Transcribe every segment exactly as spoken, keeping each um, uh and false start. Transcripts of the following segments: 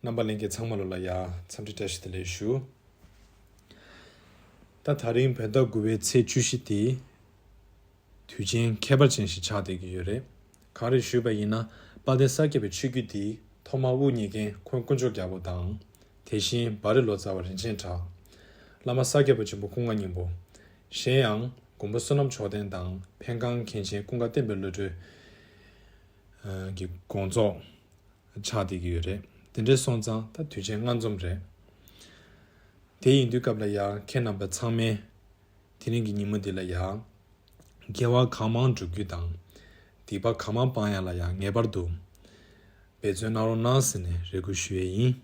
རྣམ་པ་ལྷན་རྒྱས་ཚང་མ་ལོ་ལ་ཡ་འཚམས་འདྲི་བཀྲ་ཤིས་བདེ་ལེགས་ཞུ། ད་ད་རིང་བོད་ཟླ་དགུ་པའི་ཚེས་བཅུ་བཞི་དེ་དུས་ཆེན་ཁྱད་པར་ཅན་ཞིག་ཆགས་བསྡད་ཀྱི་ཡོད་རེད། གང་རེད་ཞུས་པ་ཡིན་ན། དཔལ་ལྡན་ས་སྐྱ་པའི་ཆོས་བརྒྱུད་འདི་ཐོག་མར་དབུ་བརྙེས་མཁན་འཁོན་དཀོན་མཆོག་རྒྱལ་པོ་དང་། དེ་བཞིན་བ་རི་ལོ་ཙཱ་བ་རིན་ཆེན་གྲགས། བླ་མ་ས་སྐྱ་པ་ཆེན་པོ་ཀུན་དགའ་སྙིང་པོ། གཞན་ཡང་མགོན་པོ་བསོད་ནམས་མཆོག་ལྡན་དང་འཕན་གང་མཁན་ཆེན་ཀུན་དགའ་བསྟན་པའི་བློ་གྲོས་ཀྱི་དགོངས་རྫོགས་ཆགས་བསྡད་ཀྱི་ཡོད་རེད། དེ་འདྲ་སོང་ཙང་ད་དུས་ཆེན་ལྔ་འཛོམས་རེད། དེ་ཡིན་དུས་སྐབས་ལ་ཡང་ཁྱེད་རྣམ་པ་ཚང་མས་དེ་རིང་གི་ཉིན་མོ་འདི་ལ་ཡང་དགེ་བ་གང་མང་བསྒྲུབ་རྒྱུ་དང་། སྡིག་པ་གང་མང་སྤང་ཡ་ལ་ཡང་ངེས་པར་དུ་འབད་བརྩོན་གནང་རོགས་གནང་ཟེར་ནས་རེ་སྐུལ་ཞུ་ཡས་ཡིན།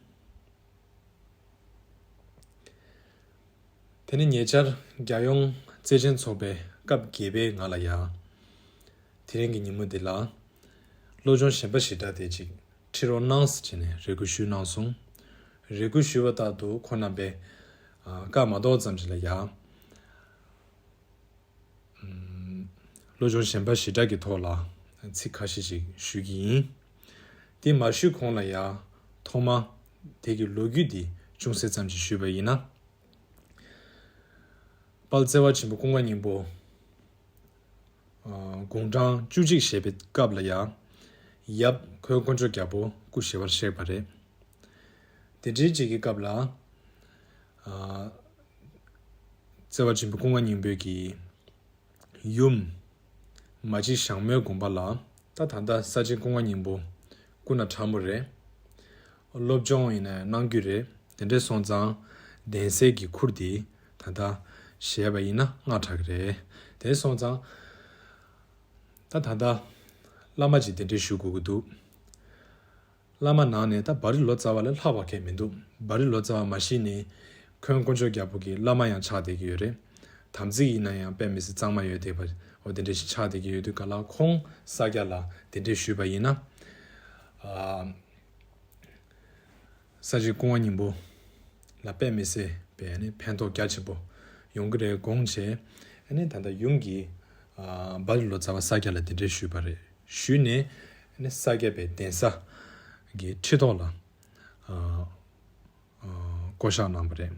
དེ་ནས་ཉེ་ཆར་རྒྱལ་ཡོངས་བརྩེ་ཆེན་ཚོགས་པའི་སྐབས་བརྒྱད་པའི་ང་ལ་ཡང་དེ་རིང་གི་ཉིན་མོ་འདི་ལ་སློབ་སྦྱོང་གཞན་པ་ཞེ་དྲག་དེ་ཅིག་ཁྲིད་རོགས་གནང་ཟེར་བྱས་ནས་རེ་སྐུལ་ཞུས་གནང་སོང་། རེ་སྐུལ་ཞུས་པ་ལྟར་དུ་ཁོང་རྣམ་པས་ཨ་བཀའ་མ་གཏོགས་ཙམ་ཞིག་ལ་ཡང་ཨམ་སློབ་སྦྱོང་གཞན་པ་ཞེ་དྲག་གི་ཐོག་ལ་ཚིག་ཁ་ཤས་ཤིག་ཞུ་གི་ཡིན། དེ་མ་ཞུས་གོང་ལ་ཡང་ཐོག་མ་དེ་གི་ལོ་རྒྱུས་དེ་ཅུང་ཟད་ཙམ་ཞིག་ཞུས་པ་ཡིན་ན། དཔལ་བརྩེ་བ་ཆེན་པོ་ཀུན་དགའ་སྙིང་པོ། ཨ་དགུང་གྲངས་བཅུ་གཅིག་བཞེས་པའི་སྐབས་ལ་ཡང་ཡབ་འཁོན་དཀོན་མཆོག་རྒྱལ་པོ་སྐུ་ཞི་བར་གཤེགས་པ་རེད། དེ་འདྲའི་ཅིག་གི་སྐབས་ལ་ཨ་བརྩེ་བ་ཆེན་པོ་ཀུན་དགའ་སྙིང་པོའི་གི་ཡུམ་མ་གཅིག་ཞང་མོའི་དགོན་པ་ལ་ད་ད་ལྟ་ས་ཆེན་ཀུན་དགའ་སྙིང་པོ་སྐུ་ན་ཕྲ་མོ་རེད། སློབ་སྦྱོང་ཡིན་ན་གནང་རྒྱུ་རེད། དེ་འདྲས་སོང་ཙང་གདན་སའི་གི་ཁུར་དེ་ད་ལྟ་བཞེས་པ་ཡིན་ན་སྔ་དྲགས་ཀྱི་རེད། དེ་སོང་ཙང་ད་ད་ལྟ་བླ་མ་ཅིག་གདན་འདྲེན་ཞུ་དགོས་ཀྱི་འདུག་བླ་མ་ནང་ནས་ད་བ་རི་ལོ་ཙཱ་བ་ལས་ལྷག་པ་གང་མི་འདུག་བ་རི་ལོ་ཙཱ་བ་མ་གཞི་ནས་འཁོན་དཀོན་མཆོག་རྒྱལ་པོ་གི་བླ་མ་ཡང་ཆགས་བསྡད་ཀྱི་ཡོད་རེད། དམ་ཚིག་ཡིན་ན་ཡང་དཔེ་མི་སྲིད་གཙང་མ་ཡོད་བསྡད་པ་འོ་དེ་འདྲ་ཞིག་ཆགས་བསྡད་ཀྱི་ཡོད་དུས་ག་ལ་ཁོང་ས་སྐྱ་ལ་གདན་འདྲེན་ཞུས་པ་ཡིན་ན། ཨ་ས་ཆེན་ཀུན་དགའ་སྙིང་པོ་ལ་དཔེ་མི་སྲིད་པའི་ནི་ཕན་ཐོགས་རྒྱ་ཆེན་པོ་ཡོང་གི་རེད་དགོངས་བྱས། ཨ་ནི་ད་ལྟ་ཡུམ་གྱིས་ཨ་བ་རི་ལོ་ཙཱ་བ་ས་སྐྱ་ལ་གདན་འདྲེན་ཞུས་པ་རེད། ཞུས་ནས་ཨ་ནི་ས་སྐྱ་པའི་གདན་ས་གི་ཁྲི་ཐོག་ལ་ཨ་ཨ་བསྐོ་བཞག་གནང་བ་རེད།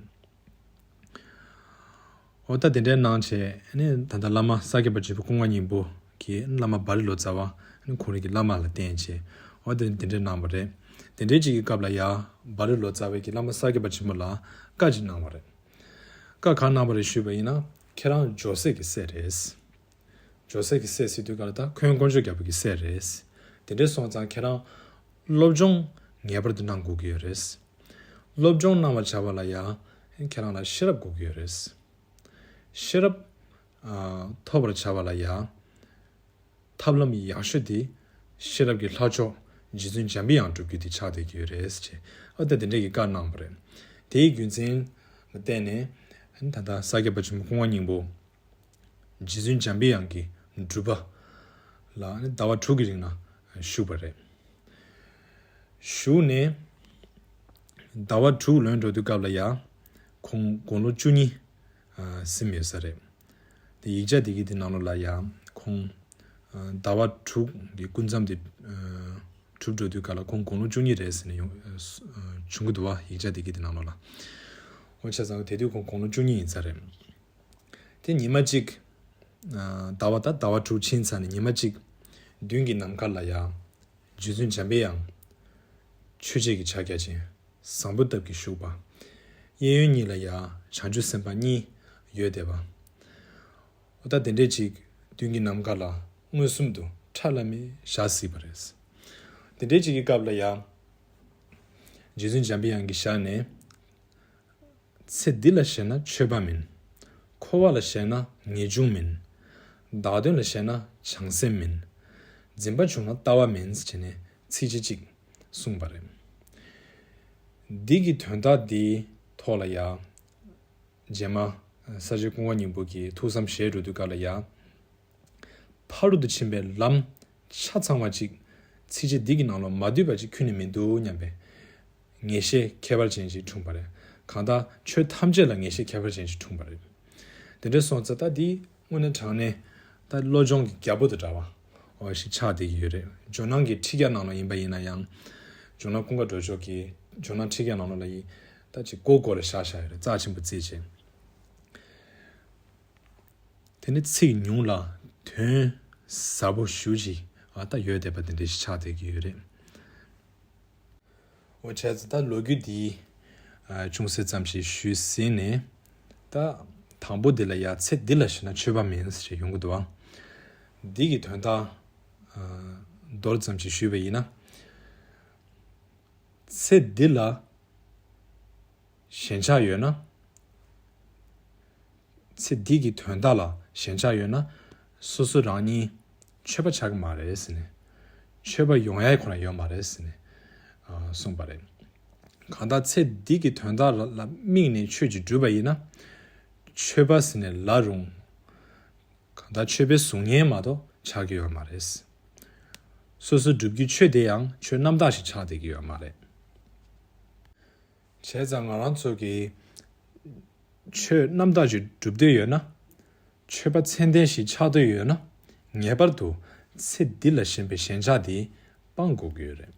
འོ་ད་དེ་འདྲའི་གནང་བྱས་ཨ་ནི་ད་ལྟ་བླ་མ་ས་སྐྱ་པ་ཆེན་པོ་ཀུན་དགའ་སྙིང་པོ་གིས་བླ་མ་བ་རི་ལོ་ཙཱ་བ་ཨ་ནི་ཁོང་རང་གི་བླ་མ་ལ་བསྟེན་བྱས་འོ་དེ་དེ་འདྲའི་གནང་བ་རེད། དེ་འདྲའི་ཅིག་གི་སྐབས་ལ་ཡ་བ་རི་ལོ་ཙཱ་བས་ཀྱི་བླ་མ་ས་སྐྱ་པ་ཆེན་པོ་ལ་བཀའ་ཅིག་གནང་བ་རེད། བཀའ་གང་གནང་བ་རེད་ཞུས་པ་ཡིན་ན། ཁྱེད་རང་ཇོ་སྲས་ཀྱི་སྲས་རེད། ཇོ་སྲས་ཀྱི་སྲས་ཟེར་དུས་ག་ལ་ད་འཁོན་དཀོན་མཆོག་རྒྱལ་པོ་གི་སྲས་རེད། དེ་འདྲས་སོང་ཙང་ཁྱེད་རང་སློབ་སྦྱོང་ངེས་པར་དུ་གནང་དགོས་ཀྱི་ཡོད་རེད། སློབ་སྦྱོང་གནང་བར་བྱ་བ་ལ་ཡང་ཁྱེད་རང་ལ་ཤེས་རབ་དགོས་ཀྱི་ཡོད་རེད། ཤེས་རབ་ཨ་ཐོབ་པར་བྱ་བ་ལ་ཡང་ཐབས་ལམ་ཡག་ཤོས་དེ་ཤེས་རབ་ཀྱི་ལྷ་མཆོག་རྗེ་བཙུན་འཇམ་པའི་དབྱངས་སྒྲུབ་རྒྱུ་དེ་ཆགས་བསྡད་ཀྱི་ཡོད་རེད་ཅེས་ཨ་ད་དེ་འདྲས་ཀྱི་བཀའ་གནང་བ་རེད། དེའི་རྒྱུ་མཚན་ལ་བརྟེན་ནས་ད་ལྟ་ས་སྐྱ་པ་ཆེན་པོ་ཀུན་དགའ་སྙིང་པོ་རྗེ་བཙུན་འཇམ་པའི་དབྱངས་ཀྱི་སྒྲུབ་པ་ལ་ཟླ་བ་དྲུག་གི་རིང་ལ་བཞུགས་པ་རེད། བཞུགས་ནས་ཟླ་བ་དྲུག་ལོན་འགྲོ་དུས་སྐབས་ལ་ཡང་ཁོང་དགུང་ལོ་བཅུ་གཉིས་ཟིན་ཡོད་ས་རེད། དེ་ཡིག་ཆ་དེ་གི་དེ་ནང་ལོགས་ལ་ཡང་ཁོང་ཟླ་བ་དྲུག་གི་སྐུ་མཚམས་དེ་གྲུབ་འགྲོ་དུས་སྐབས་ལ་ཁོང་དགུང་ལོ་བཅུ་གཉིས་རེད་ཟེར་ནས་ཡོང་བྱུང་གི་འདུག་བ་ཡིག་ཆ་དེ་གི་དེ་ནང་ལོགས་ལ། འོ་བྱས་ཙང་དེ་དུས་ཁོང་དགུང་ལོ་བཅུ་གཉིས་ཡིན་ས་རེད། དེ་ཉི་མ་གཅིག་ཟླ་བ་ད་ཟླ་བ་དྲུག་ཕྱིན་ཚར་ནས་ཉི་མ་གཅིག་མདུན་གྱི་ནམ་མཁའ་ལ་ཡང་རྗེ་བཙུན་འཇམ་པའི་དབྱངས། ཆོས་འཆད་ཀྱི་ཕྱག་རྒྱ་ཅན་བཟང་པོའི་སྟབས་ཀྱིས་བཞུགས་པ། གཡས་གཡོན་གཉིས་ལ་ཡང་བྱང་ཆུབ་སེམས་དཔའ་གཉིས་ཡོད་བསྡད་པ། འོ་ད་དེ་འདྲས་ཅིག་མདུན་གྱི་ནམ་མཁའ་ལ་མངོན་སུམ་དུ་ཁྲ་ལམ་མེ་བཞག་སྲིད་པ་རེད། དེ་འདྲས་ཅིག་གི་སྐབས་ལ་ཡང་རྗེ་བཙུན་འཇམ་པའི་དབྱངས་ཀྱི་ཞལ་ནས། ཚེ་འདི་ལ་ཞེན་ན་ཆོས་པ་མིན། འཁོར་བ་ལ་ཞེན་ན་ངེས་འབྱུང་མིན། བདག་དོན་ལ་ཞེན་ན་བྱང་སེམས་མིན། འཛིན་པ་བྱུང་ན་ལྟ་བ་མིན་ཟེར་བྱས་ནས་ཚིགས་བཅད་གཅིག་གསུངས་པ་རེད། འདི་གི་དོན་དག་འདིའི་ཐོག་ལ་ཡང་རྗེས་མ་ས་སྐྱ་ཀུན་དགའ་སྙིང་པོ་གིས་ཐུགས་བསམ་བཞེས་འགྲོ་དུས་སྐབས་ལ་ཡང་། ཕ་རོལ་ཏུ་ཕྱིན་པའི་ལམ་ཆ་ཚང་བ་ཅིག་ཚིགས་བཅད་འདི་གི་ནང་ལ་མ་འདུས་པ་ཅིག་ཁྱོན་ནས་མི་འདུག་སྙམ་པའི་ངེས་ཤེས་ཁྱད་པར་ཅན་ཅིག་འཁྲུངས་པ་རེད། གང་ལྟར་ཆོས་ཐམས་ཅད་ལ་ངེས་ཤེས་ཁྱད་པར་ཅན་ཅིག་འཁྲུངས་པ་རེད། དེ་འདྲ་སོང་ཙང་ད་འདི་དངོས་གནས་དྲང་གནས་ད་བློ་སྦྱོང་གི་རྒྱལ་པོ་དང་འདྲ་བ་འོ་ཞིག་ཆགས་བསྡད་ཀྱི་ཡོད་རེད། ཇོ་ནང་གི་ཁྲིད་བརྒྱ་ནང་ལ་ཡིན་པ་ཡིན་ན་ཡང་། ཇོ་ནང་ཀུན་དགའ་སྒྲོལ་མཆོག་གིས་ཇོ་ནང་ཁྲིད་མཁན་ནང་ལོགས་ལ་ཡིན། ད་ཅིག་མགོ་སྐོར་རེ་བཞག་བཞག་ཡོད་རེད། རྩ་ཆེན་པོ་བརྩིས་བྱས། དེ་ནི་ཚིག་ཉུང་ལ་དོན་ཟབ་པོ་ཞེ་ཅིག་ཨ་ད་ཡོད་བསྡད་པ་དེ་འདྲ་ཞིག་ཆགས་བསྡད་ཀྱི་ཡོད་རེད། འོ་བྱས་ཙང་ད་ལོ་རྒྱུས་འདི་ཨ་ཅུང་ཟད་ཙམ་ཞིག་ཞུས་ཟིན་ནས། ད་དང་པོ་འདི་ལ་ཡ་ཚེ་འདི་ལ་ཞེན་ན་ཆོས་པ་མིན་ཞེས་ཡོང་གི་འདུག་ཨང་། འདི་གི་དོན་དག་ཨ་མདོར་ཙམ་ཞིག་ཞུས་པ་ཡིན་ན། ཚེ་འདི་ལ་ཞེན་ཆགས་ཡོད་ན། ཚེ་འདི་གི་དོན་དག་ལ་ཞེན་ཆགས་ཡོད་ན། སོ་སོ་རང་ཉིད་ཆོས་པ་ཆགས་ཀྱི་མ་རེད་ཟེར་ནས། ཆོས་པ་ཡོང་ཡ་ཁོ་རང་ཡོད་མ་རེད་ཟེར་ནས་ཨ་གསུངས་པ་རེད། གང་ལྟར་ཚེ་འདི་གི་དོན་དག་ལ་དམིགས་ནས་ཆོས་ཅིག་བསྒྲུབས་པ་ཡིན་ན། ཆོས་པ་ཟེར་ནས་ལབ་རུང་། གང་ལྟར་ཆོས་པའི་གཟུགས་བརྙན་མ་གཏོགས་ཆགས་ཀྱི་ཡོད་མ་རེད། སོ་སོ་སྒྲུབ་ཀྱི་ཆོས་དེ་ཡང་ཆོས་རྣམ་དག་ཞིག་ཆགས་བསྡད་ཀྱི་ཡོད་མ་རེད། བྱས་ཙང་ང་རང་ཚོ་གིས་ཆོས་རྣམ་དག་ཅིག་སྒྲུབ་འདོད་ཡོད་ན། ཆོས་པ་ཚད་ལྡན་ཞིག་ཆགས་འདོད་ཡོད་ན། ངེས་པར་དུ་ཚེ་འདི་ལ་ཞེན་པའི་ཞེན་ཆགས་དེ་སྤང་དགོས་ཀྱི་ཡོད་རེད།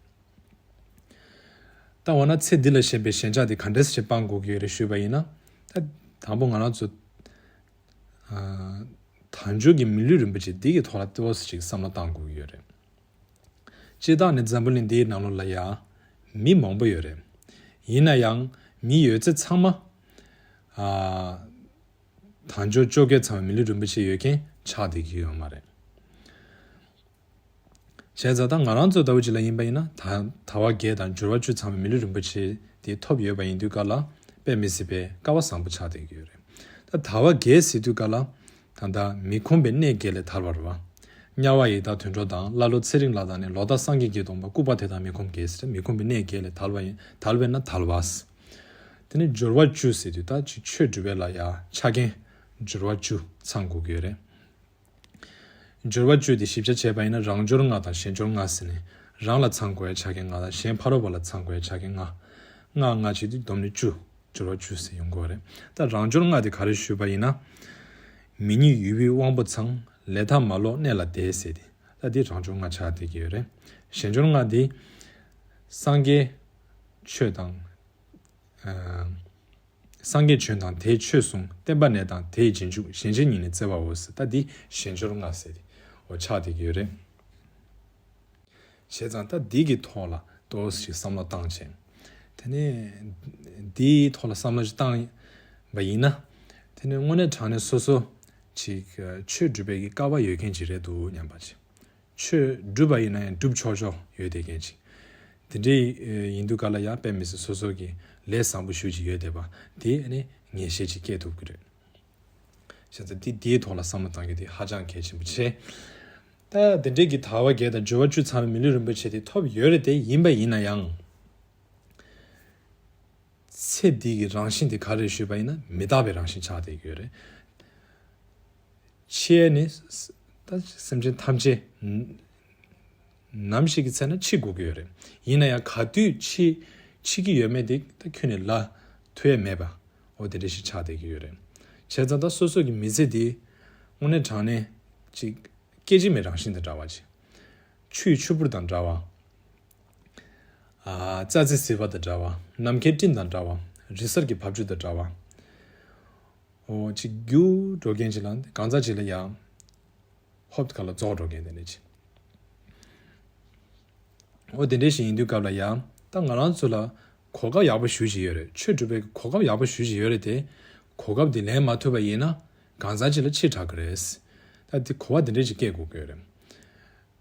ད་འོ་ན་ཚེ་འདི་ལ་ཞེན་པའི་ཞེན་ཆགས་དེ་ག་འདྲས་ཞིག་སྤང་དགོས་ཀྱི་ཡོད་རེད་ཞུས་པ་ཡིན་ན། ད་དང་པོ་ང་རང་ཚོ་ཨ་དལ་འབྱོར་གྱི་མི་ལུས་རིན་པོ་ཆེ་འདི་གི་ཐོག་ལ་ཏོག་ཙམ་ཞིག་བསམ་བློ་བཏང་དགོས་ཀྱི་ཡོད་རེད། སྤྱིར་བཏང་ནི་འཛམ་བུ་གླིང་འདིའི་ནང་ལོགས་ལ་ཡ་མི་མང་པོ་ཡོད་རེད། ཡིན་ན་ཡང་མི་ཡོད་ཚད་ཚང་མ་ཨ་དལ་འབྱོར་བཅོ་བརྒྱད་ཚང་བའི་མི་ལུས་རིན་པོ་ཆེ་ཡོད་མཁན་ཆགས་བསྡད་ཀྱི་ཡོད་མ་རེད། བྱས་ཙང་ད་ང་རང་ཚོ་ལྟ་བུ་ཅིག་ལ་ཡིན་པ་ཡིན་ན། ད་དལ་བ་བརྒྱད་དང་འབྱོར་བ་བཅུ་ཚང་བའི་མི་ལུས་རིན་པོ་ཆེ་དེ་ཐོབ་ཡོད་པ་ཡིན་དུས་སྐབས་ལ་དཔེ་མི་སྲིད་པའི་སྐལ་བ་བཟང་པོ་ཆགས་བསྡད་ཀྱི་ཡོད་རེད། ད་དལ་བ་བརྒྱད་ཟེར་དུས་སྐབས་ལ། ད་ལྟ་མི་ཁོམ་པའི་གནས་བརྒྱད་ལས་དལ་བ་རེད་བ། དམྱལ་བ་ཡི་དྭགས་དུད་འགྲོ་དང་། ཀླ་ཀློ་ཚེ་རིང་ལ་དྭགས་ནས། ལོག་ལྟ་སངས་རྒྱས་ཀྱིས་སྟོང་པ། ལྐུགས་པ་དེ་དག་མི་ཁོམ་བརྒྱད་ཟེར། མི་ཁོམ་པའི་གནས་བརྒྱད་ལས་དལ་བ་ཡིན། དལ་བས་ན་དལ་བ། དེ་ནས་འབྱོར་བ་བཅུ་ཟེར་དུས་ད་ཅིག་ཆོས་སྒྲུབ་པའི་ལ་ཡ་ཆ་རྐྱེན་འབྱོར་བ་བཅུ་ཚང་དགོས་ཀྱི་ཡོད་རེད། འབྱོར་བ་བཅུ་དེ་ཞིབ་ཆ་བྱས་པ་ཡིན་ན། རང་འབྱོར་ལྔ་དང་གཞན་འབྱོར་ལྔ་ཟེར་ནས། རང་ལ་ཚང་དགོས་ཡ་ཆ་རྐྱེན་ལྔ་དང་། གཞན་ཕ་རོལ་པོ་ལ་ཚང་དགོས་ཡ་ཆ་རྐྱེན་ལྔ། ལྔ་ལྔ་བྱས་དུས་བསྡོམས་ནས་བཅུ། འབྱོར་བ་བཅུ་ཟེར་ཡོང་གི་ཡོད་རེད། ད་རང་འབྱོར་ལྔ་དེ་ག་རེ་ཞུས་པ་ཡིན་ན། མི་ཉིད་ཡུལ་པའི་དབང་པོ་ཚང་། ལས་མཐའ་མ་ལོག་གནས་ལ་བདེ་ཟེར་ཏེ། ད་འདི་རང་འབྱོར་ལྔ་ཆགས་བསྡད་ཀྱི་ཡོད་རེད། གཞན་འབྱོར་ལྔ་དེ་སངས་རྒྱས་ཆོས་དང་། ཨ་སངས་རྒྱས་བྱོན་དང་དེས་ཆོས་གསུངས། བསྟན་པ་གནས་དང་དེས་རྗེས་འཇུག་གཞན་གཅེས་ཉིད་ནི་བརྩེ་བའོ་ཟེར། ད་འདི་གཞན་འབྱོར་ལྔ་ཟེར་ཏེ་འོ་ཆགས་བསྡད་ཀྱི་ཡོད་རེད། བྱས་ཙང་ད་འདི་གི་ཐོག་ལ་ཏོག་ཙམ་ཞིག་བསམ་བློ་བཏང་བྱས། དེ་ནས་འདིའི་ཐོག་ལ་བསམ་བློ་ཞིག་བཏང་བ་ཡིན་ན། དེ་ནས་དངོས་གནས་དྲང་གནས་སོ་སོ་ཅིག་ཆོས་སྒྲུབ་པའི་གི་སྐལ་བ་ཡོད་མཁན་ཅིག་རེད་འདུག་སྙམ་པ་ཅིག་ཆོས་སྒྲུབ་པ་ཡིན་ན་ཡང་སྒྲུབ་ཆོག་ཆོག་ཡོད་བསྡད་མཁན་ཅིག་དེ་འདྲའི་ཡིན་དུས་སྐབས་ལ་ཡང་དཔེ་མི་སྲིད་སོ་སོ་གི་ལས་བཟང་པོ་ཞེ་ཅིག་ཡོད་བསྡད་པ་དེ་ནི་ངེས་ཤེས་ཅིག་སྐྱེ་ཐུབ་ཀྱི་རེད། བྱས་ཙང་དེ་དེའི་ཐོག་ལ་བསམ་བློ་བཏང་རྒྱུ་དེ་ཧ་ཅང་གལ་ཆེན་པོ་ཆེ། ད་དེ་འདྲའི་གི་དལ་བ་བརྒྱད་དང་འབྱོར་བ་བཅུ་ཚང་བའི་མི་ལུས་རིན་པོ་ཆེ་དེ་ཐོབ་ཡོད་རེད་དེ། ཡིན་པ་ཡིན་ན་ཡང་། ཚེ་འདི་གི་རང་བཞིན་དེ་ག་རེ་ཞུས་པ་ཡིན་ན་མི་རྟག་པའི་རང་བཞིན་ཆགས་བསྡད་ཀྱི་ཡོད་རེད། འཆི་ནི་ད་སེམས་ཅན་ཐམས་ཅད་ནམ་ཞིག་གི་ཚེ་ན་འཆི་དགོས་ཀྱི་ཡོད་རེད། ཡིན་ན་ཡང་ག་དུས་འཆི་འཆི་གི་ཡོད་མེད་དེ་ད་ཁྱོན་ནས་ལབ་ཐུབ་ཡ་མེད་པ། འོ་དེ་འདྲ་ཞིག་ཆགས་བསྡད་ཀྱི་ཡོད་རེད། བྱས་ཙང་ད་སོ་སོ་གི་མི་ཚེ་འདི་དངོས་གནས་དྲང་གནས་ཅིག་སྐད་ཅིག་མའི་རང་བཞིན་དང་འདྲ་བ་ཅིག་ཆུའི་ཆུ་བུར་དང་འདྲ་བ། ཨ་རྩྭ་རྩེ་བསིལ་བ་དང་འདྲ་བ། ནམ་མཁའི་སྤྲིན་དང་འདྲ་བ། རི་གསར་གྱི་བབས་ཚུགས་དང་འདྲ་བ། འོ་ཅིག་རྒྱུག་འགྲོ་མཁན་ཅིག་ལ་གང་ཟག་ཅིག་ལ་ཡང་ཧོབ་ཁ་ལ་རྫོགས་འགྲོ་མཁན་དེ་འདྲ་ཅིག་འོ་དེ་འདྲ་ཞིག་ཡིན་དུས་སྐབས་ལ་ཡང་ད་ང་རང་ཚོ་ལ་གོ་སྐབས་ཡག་པོ་ཞེ་ཅིག་ཡོད་རེད། ཆོས་སྒྲུབ་པའི་གོ་སྐབས་ཡག་པོ་ཞེ་ཅིག་ཡོད་རེད་དེ། གོ་སྐབས་དེ་ལེན་མ་ཐུབ་པ་ཡིན་ན་གང་ཟག་ཅིག་ལ་འཆི་དྲགས་ཀྱི་རེད། ད་དེ་གོ་བ་དེ་འདྲ་ཅིག་སྐྱེ་དགོས་ཀྱི་ཡོད་རེད།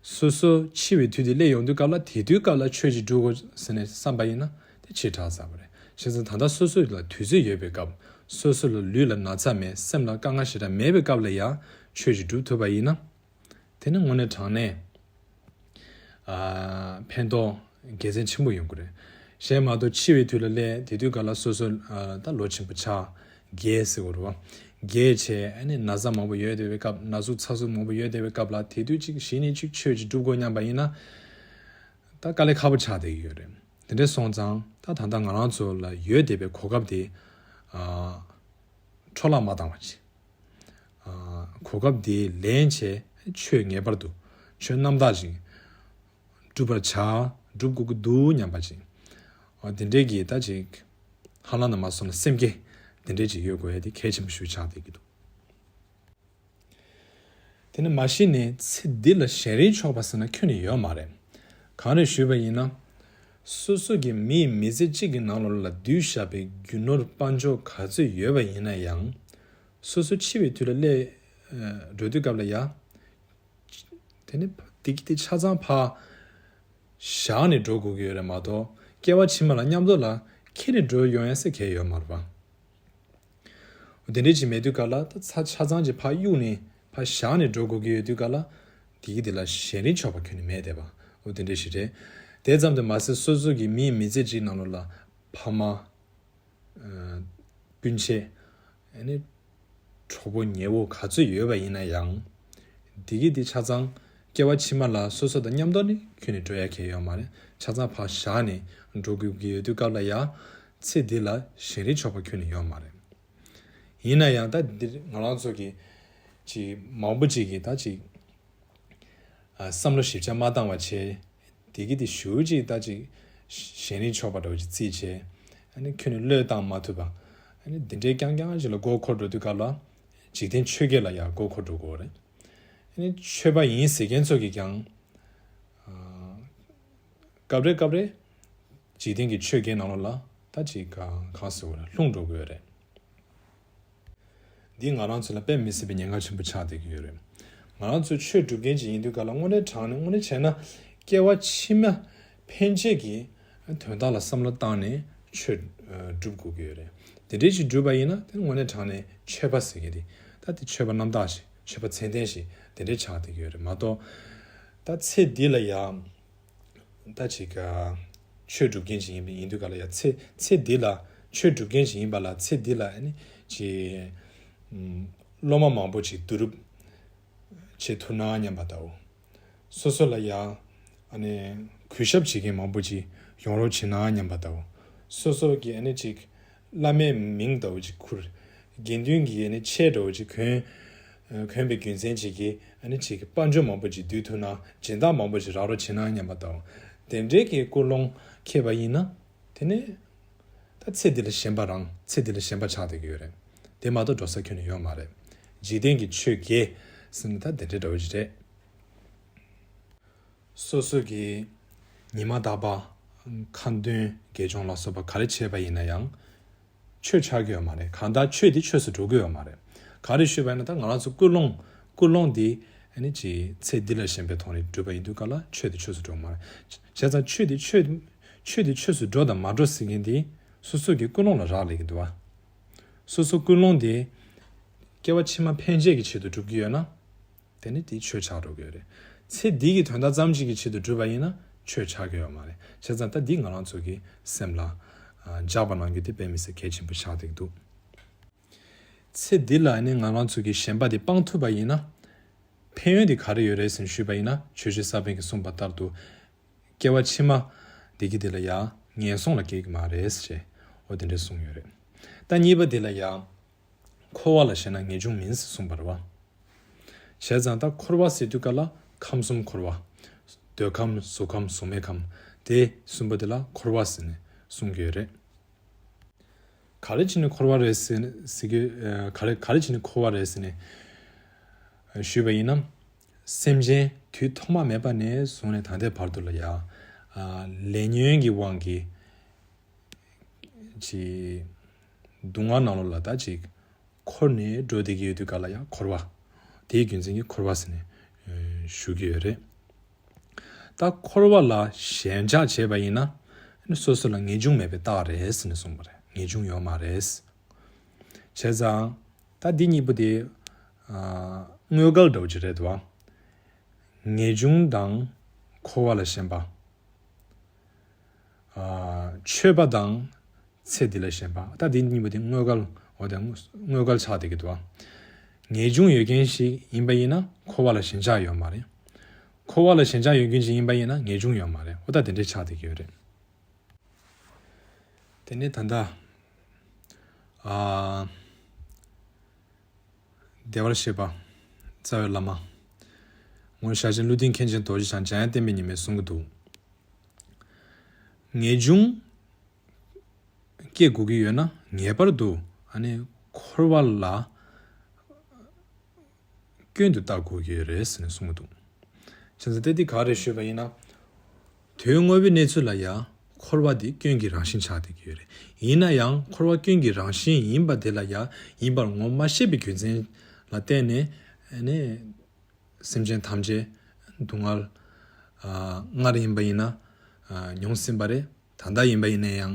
སོ་སོ་འཆི་བའི་དུས་དེ་སླེབས་ཡོང་དུས་སྐབས་ལ་དེ་དུས་སྐབས་ལ་ཆོས་ཅིག་སྒྲུབ་དགོས་ཟེར་ནས་བསམ་པ་ཡིན་ན་དེ་འཆི་དྲགས་ཚར་བ་རེད། བྱས་ཙང་ད་ལྟ་སོ་སོ་ལ་དུས་ཚོད་ཡོད་པའི་སྐབས། སོ་སོ་ལ་ལུས་ལ་ན་ཚ་མེད། སེམས་ལ་དཀའ་ངལ་ཞེ་དྲག་མེད་པའི་སྐབས་ལ་ཡང་ཆོས་ཅིག་སྒྲུབ་ཐུབ་པ་ཡིན་ན། དེ་ནི་དངོས་གནས་དྲང་གནས་ཨ་ཕན་ཐོགས་དགེ་མཚན་ཆེན་པོ་ཡོང་གི་རེད། གཞན་མ་གཏོགས་འཆི་བའི་དུས་ལ་སླེབས། དེ་དུས་སྐབས་ལ་སོ་སོ་ཨ་ད་ལོ་ཆེན་པོ་ཆགས། རྒས་ཟེར་བ་རེད་བ། རྒས་བྱས་ཨ་ནི་ན་ཚ་མང་པོ་ཡོད་བསྡད་པའི་སྐབས། ན་ཟུག་ཚ་ཟུག་མང་པོ་ཡོད་བསྡད་པའི་སྐབས་ལ་དེ་དུས་ཅིག་གཞི་ནས་ཅིག་ཆོས་ཅིག་སྒྲུབ་དགོས་སྙམ་པ་ཡིན་ན། ད་དཀའ་ལས་ཁག་པོ་ཆགས་བསྡད་ཀྱི་ཡོད་རེད། དེ་འདྲ་སོང་ཙང་ད་ད་ལྟ་ང་རང་ཚོ་ལ་ཡོད་བསྡད་པའི་གོ་སྐབས་དེ་ཨ་འཕྲོ་བརླག་མ་བཏང་བ་བྱེད། ཨ་གོ་སྐབས་དེ་ལེན་བྱས་ཆོས་ངེས་པར་དུ་ཆོས་རྣམ་དག་ཅིག་སྒྲུབ་པར་བྱ། སྒྲུབ་དགོས་ཀྱི་འདུག་སྙམ་པ་ཅིག་འོ་དེ་འདྲས་ཀྱི་ད་ཅིག་ཧ་ལམ་ན་མ་སོང་ན་སེམས་བསྐྱེད་དེ་འདྲས་ཅིག་ཡོད་དགོས་ཡ་དེ་གལ་ཆེན་པོ་ཞིག་ཆགས་བསྡད་ཀྱི་འདུག་དེ་ནི་མ་གཞི་ནས་ཚེ་འདི་ལ་གཞན་རིག་ཆོག་པ་ཟེར་ན་ཁྱོན་ནས་ཡོད་མ་རེད། གང་རེད་ཞུས་པ་ཡིན་ན། སོ་སོ་གི་མི་ཡི་མི་ཚེ་གཅིག་གི་ནང་ལོགས་ལ་བསྡུས་བཞག་པའི་རྒྱུ་ནོར་དཔལ་འབྱོར་ག་ཚོད་ཡོད་པ་ཡིན་ན་ཡང་། སོ་སོ་འཆི་བའི་དུས་ལ་སླེབས་འགྲོ་དུས་སྐབས་ལ་ཡ། དེ་ནི་དེ་གི་དེ་ཆ་ཚང་ཕར་བཞག་ནས་འགྲོ་དགོས་ཀྱི་ཡོད་རེད་མ་གཏོགས་སྐྱེ་བ་ཕྱི་མ་ལ་མཉམ་དུ་ལ་ཁྱེར་ནས་འགྲོ་ཡོང་ཡ་ཟེར་གང་ཡང་ཡོད་མ་རེད་པ། དེ་འདྲས་ཅིག་མེད་དུས་ག་ལ་ད་ཚ་ཆ་ཚང་ཅིག་ཕར་གཡུགས་ནས་ཕར་བཞག་ནས་འགྲོ་དགོས་ཀྱི་ཡོད་དུས་ག་ལ། དེ་གི་དེ་ལ་གཞན་རིག་ཆོག་པ་ཁྱོན་ནས་མེད་བསྡད་པ། འོ་དེ་འདྲས་ཞིག་རེད། དེ་ཙམ་དུ་མ་ཟད་སོ་སོ་གི་མིའི་མི་ཚེ་གཅིག་ནང་ལོགས་ལ་ཕ་མ། སྤུན་མཆེད། ཨ་ནི། གྲོགས་པོ་ཉེ་བོ་ག་ཚོད་ཡོད་པ་ཡིན་ན་ཡང་། འདི་གི་འདི་ཆ་ཚང་སྐྱེ་བ་ཕྱི་མ་ལ་སོ་སོ་དང་མཉམ་དུ་ནི་ཁྱོན་ནས་འགྲོ་ཡ་གང་ཡང་ཡོད་མ་རེད། ཆ་ཚང་ཕར་བཞག་ནས་འགྲོ་དགོས་ཀྱི་ཡོད་དུས་སྐབས་ལ་ཡང་། ཚེ་འདི་ལ་གཞན་རིག་ཆོག་པ་ཁྱོན་ནས་ཡོད་མ་རེད། ཡིན་ན་ཡང་ད་འདིར་ང་རང་ཚོ་གི་ཅིག་མང་པོ་ཅིག་གིས་ད་ཅིག་ཨ། བསམ་བློ་ཞིབ་ཆ་མ་བཏང་བ་བྱས། དེ་གི་དེ་ཞུ་ཅིག་ད་ཅིག་གཞན་རིག་ཆོག་པ་འདྲ་བོ་ཅིག་རྩིས་བྱས། ཨ་ནི་ཁྱོན་ནས་བློས་བཏང་མ་ཐུབ་པ། ཨ་ནི་དེ་འདྲའི་རྐྱང་རྐྱང་ཅིག་ལ་མགོ་འཁོར་འགྲོ་དུས་སྐབས་ལ། འཇིག་རྟེན་ཆོས་བརྒྱད་ལ་ཡང་མགོ་འཁོར་འགྲོ་དགོས་རེད། ཨ་ནི་ཆོས་པ་ཡིན་ཟེར་མཁན་ཚོ་གིས་ཀྱང་། ཨ། སྐབས་རེ་སྐབས་རེ། འཇིག་རྟེན་གྱི་ཆོས་བརྒྱད་ནང་ལོགས་ལ་ད་ཅིག་གང་གང་ཟེར་བ་ལ་ལྷུང་འགྲོ་གི་ཡོད་རེད། འདི་ང་རང་ཚོ་ལ་དཔེ་མི་སྲིད་པའི་ཉེན་ཁ་ཆེན་པོ་ཆགས་བསྡད་ཀྱི་ཡོད་རེད། ང་རང་ཚོ་ཆོས་སྒྲུབ་མཁན་ཅིག་ཡིན་དུས་ག་ལ་དངོས་གནས་དྲང་གནས་དངོས་གནས་བྱས་ན་སྐྱེ་བ་ཕྱི་མ་ཕན་ཆད་ཀྱི་དོན་དག་ལ་བསམ་བློ་བཏང་ནས་ཆོས་སྒྲུབ་དགོས་ཀྱི་ཡོད་རེད། དེ་འདྲའི་ཞིག་སྒྲུབ་པ་ཡིན་ན་དེ་དངོས་གནས་དྲང་གནས་ཆོས་པ་ཟེར་གྱི་རེད། ད་དེ་ཆོས་པ་རྣམ་དག་ཞིག་ཆོས་པ་ཚད་ལྡན་ཞིག་དེ་འདྲའི་ཆགས་བསྡད་ཀྱི་ཡོད་རེད་མ་གཏོགས། ད་ཚེ་འདི་ལ་ཡང་། ད་ཅིག་ཆོས་སྒྲུབ་མཁན་ཞིག་ཡིན་པ་ཡིན་དུས་ག་ལ་ཡ་ཚེ་ཚེ་འདི་ལ་ཆོས་སྒྲུབ་མཁན་ཞིག་ཡིན་པ་ལ་ཚེ་འདི་ལ་ཨ་ནི་ཅིག་སློབ་མ་མང་པོ་ཅིག་བསྡུ་རུབ་བྱེད་ཐུབ་ན་སྙམ་པ་དང་། སོ་སོ་ལ་ཡ་ཨ་ནི་གུས་ཞབས་བྱེད་མཁན་མང་པོ་ཅིག་ཡོང་རོགས་བྱེད་ན་སྙམ་པ་དང་། སོ་སོ་གི་ཨ་ནི་ཅིག་བླ་མའི་མིང་འདྲ་བོ་ཅིག་ཁུར། དགེ་འདུན་གྱི་ཨ་ནི་ཆས་འདྲ་བོ་ཅིག་གོན། གོན་པའི་རྒྱུ་མཚན་ཅིག་གིས་ཨ་ནི་ཅིག་དཔལ་འབྱོར་མང་པོ་ཅིག་བསྡུ་ཐུབ་ན་སྦྱིན་བདག་མང་པོ་ཅིག་རག་རོགས་བྱེད་ན་སྙམ་པ་དང་། དེ་འདྲའི་གི་ཀུན་སློང་འཁྱེར་བ་ཡིན་ན། དེ་ནི་ད་ཚེ་འདི་ལ་ཞེན་པ་རང་ཚེ་འདི་ལ་ཞེན་པ་ཆགས་བསྡད་ཀྱི་ཡོད་རེད། དེ་མ་གཏོགས་འགྲོ་ས་ཁྱོན་ནས་ཡོད་མ་རེད། འཇིག་རྟེན་གྱི་ཆོས་བརྒྱད་ཟེར་ན་ད་དེ་འདྲའི་འདྲ་བོ་ཅིག་རེད། སོ་སོ་གིས་ཉི་མ་རྟག་པར་ཁ་འདོན་དགེ་སྦྱོར་ལ་སོགས་པ་ག་རེ་བྱས་པ་ཡིན་ན་ཡང་ཆོས་ཆགས་ཀྱི་ཡོད་མ་རེད། གང་ལྟར་ཆོས་དེ་ཆོས་སུ་འགྲོ་གི་ཡོད་མ་རེད། ག་རེ་ཞུས་པ་ཡིན་ན་ད་ང་རང་ཚོ་ཀུན་སློང་ཀུན་སློང་འདི་ཨ་ནི་ཅིག་ཚེ་འདི་ལ་ཞེན་པའི་ཐོག་ནས་བསྒྲུབས་པ་ཡིན་དུས་ག་ལ་ཆོས་དེ་ཆོས་སུ་འགྲོ་གི་མ་རེད། བྱས་ཙང་ཆོས་དེ་ཆོས་ཆོས་དེ་ཆོས་སུ་འགྲོ་དང་མ་འགྲོ་ཟེར་མཁན་དེ་སོ་སོ་གི་ཀུན་སློང་ལ་རག་ལས་ཀྱི་འདུག་བ། སོ་སོ་ཀུན་སློང་དེ་སྐྱེ་བ་ཕྱི་མ་ཕན་ཆད་ཀྱི་ཆེད་དུ་བསྒྲུབ་ཀྱི་ཡོད་ན། དེ་ནི་དེ་ཆོས་ཆགས་འགྲོ་གི་ཡོད་རེད། ཚེ་འདི་གི་དོན་དག་ཙམ་ཅིག་གི་ཆེད་དུ་བསྒྲུབས་པ་ཡིན་ན་ཆོས་ཆགས་ཀྱི་ཡོད་མ་རེད། བྱས་ཙང་ད་འདི་ང་རང་ཚོ་གི་སེམས་ལ་ཨ། འཇགས་པ་གནང་རྒྱུ་དེ་དཔེ་མི་སྲིད་གལ་ཆེན་པོ་ཆགས་བསྡད་འདུག་ཚེ་འདི་ལ་ནི་ང་རང་ཚོ་གི་ཞེན་པ་དེ་སྤང་ཐུབ་པ་ཡིན་ན། ཕན་ཡོན་དེ་ག་རེ་ཡོད་རེད་ཟེར་ཞུས་པ་ཡིན་ན་ཆོས་རྗེ་ས་པཎ་གྱིས་གསུངས་པ་ལྟར་དུ། སྐྱེ་བ་ཕྱི་མ་འདི་གི་དེ་ལ་ཡང་ངན་སོང་ལ་སྐྱེ་གི་མ་རེད་ཟེར། འོ་དེ་འདྲས་གསུངས་ཡོད་རེད། ད་གཉིས་པ་དེ་ལ་ཡང་། འཁོར་བ་ལ་ཞེན་ན་ངེས་འབྱུང་མིན་ཟེར་གསུངས་པ་རེད་བ། བྱས་ཙང་ད་འཁོར་བ་ཟེར་དུས་ག་ལ་ཁམས་གསུམ་འཁོར་བ། འདོད་ཁམས་གཟུགས་ཁམས་གཟུགས་མེད་ཁམས་དེ་གསུམ་པོ་དེ་ལ་འཁོར་བ་ཟེར་ནས་གསུང་གི་ཡོད་རེད། ག་རེ་བྱས་ནས་འཁོར་བ་རེད་ཟེར་ཟེར་གི་ག་རེ་ག་རེ་བྱས་ནས་འཁོར་བ་རེད་ཟེར་ནས་ཞུས་པ་ཡིན་ན། སེམས་ཅན་དུས་ཐོག་མ་མེད་པ་ནས་བཟུང་ནས་ད་ལྟའི་བར་དུ་ལ་ཡ། ལས་ཉོན་གྱི་དབང་གིས། ཅིག་སྡུག་བསྔལ་ནང་ལོགས་ལ་ད་ཅིག་འཁོར་ནས་འགྲོ་བསྡད་ཀྱི་ཡོད་དུས་ག་ལ་ཡང་འཁོར་བ། དེའི་རྒྱུ་མཚན་གྱིས་འཁོར་བ་ཟེར་ནས་ཞུ་གི་ཡོད་རེད། ད་འཁོར་བ་ལ་ཞེན་ཆགས་བྱས་པ་ཡིན་ན་སོ་སོ་ལ་ངེས་འབྱུང་མེད་པའི་རྟགས་རེད་ཟེར་ནས་གསུངས་པ་རེད། ངེས་འབྱུང་ཡོད་མ་རེད། བྱས་ཙང་ད་འདི་གཉིས་པོ་དེ་དངོས་འགལ་འདྲ་བོ་ཅིག་རེད་འདུག་བ། ངེས་འབྱུང་དང་འཁོར་བ་ལ་ཞེན་པ། ཆོས་པ་དང་ཚེ་འདི་ལ་ཞེན་པ། ད་འདི་གཉིས་པོ་དེ་དངོས་འགལ། འོ་དེ་དངོས་འགལ་ཆགས་བསྡད་ཀྱི་འདུག་བ། ངེས་འབྱུང་ཡོད་མཁན་ཞིག་ཡིན་པ་ཡིན་ན་འཁོར་བ་ལ་ཞེན་ཆགས་ཡོད་མ་རེད། འཁོར་བ་ལ་ཞེན་ཆགས་ཡོད་མཁན་ཞིག་ཡིན་པ་ཡིན་ན་ངེས་འབྱུང་ཡོད་མ་རེད། འོ་ད་དེ་འདྲས་ཆགས་བསྡད་ཀྱི་ཡོད་རེད། དེ་ནས་ད་ལྟ། ཨ། བདེ་བར་གཤེགས་པ། རྩ་བའི་བླ་མ། ངོར་ཞལ་ཆེམས་ཀླུ་ལྡིང་མཁན་ཆེན་རྡོ་རྗེ་འཆང་འཇམ་དབྱངས་བསྟན་པའི་ཉི་མས་གསུང་གི་འདུག་ངེས་འབྱུང་སྐྱེ་དགོས་ཀྱི་ཡོད་ན་ངེས་པར་དུ་ཨ་ནི་འཁོར་བ་ལ་སྐྱོན་དུ་བལྟ་དགོས་ཀྱི་ཡོད་རེད་ཟེར་ནས་གསུང་གི་འདུག་བྱས་ཙང་ད་འདི་ག་རེ་ཞུས་པ་ཡིན་ན། དོན་དངོས་པོའི་གནས་ཚུལ་ལ་ཡང་འཁོར་བ་འདི་སྐྱོན་གྱི་རང་བཞིན་ཆགས་བསྡད་ཀྱི་ཡོད་རེད། ཡིན་ན་ཡང་འཁོར་བ་སྐྱོན་གྱི་རང་བཞིན་ཡིན་པ་དེ་ལ་ཡང་ཡིན་པར་ངོ་མ་ཤེས་པའི་རྒྱུ་མཚན་ལ་བརྟེན་ནས་ནི་སེམས་ཅན་ཐམས་ཅད་སྡུག་བསྔལ་ཨ་སྔར་ཡིན་པ་ཡིན་ན་ཨ་མྱོང་ཟིན་པ་རེད། ད་ལྟ་ཡིན་པ་ཡིན་ན་ཡང་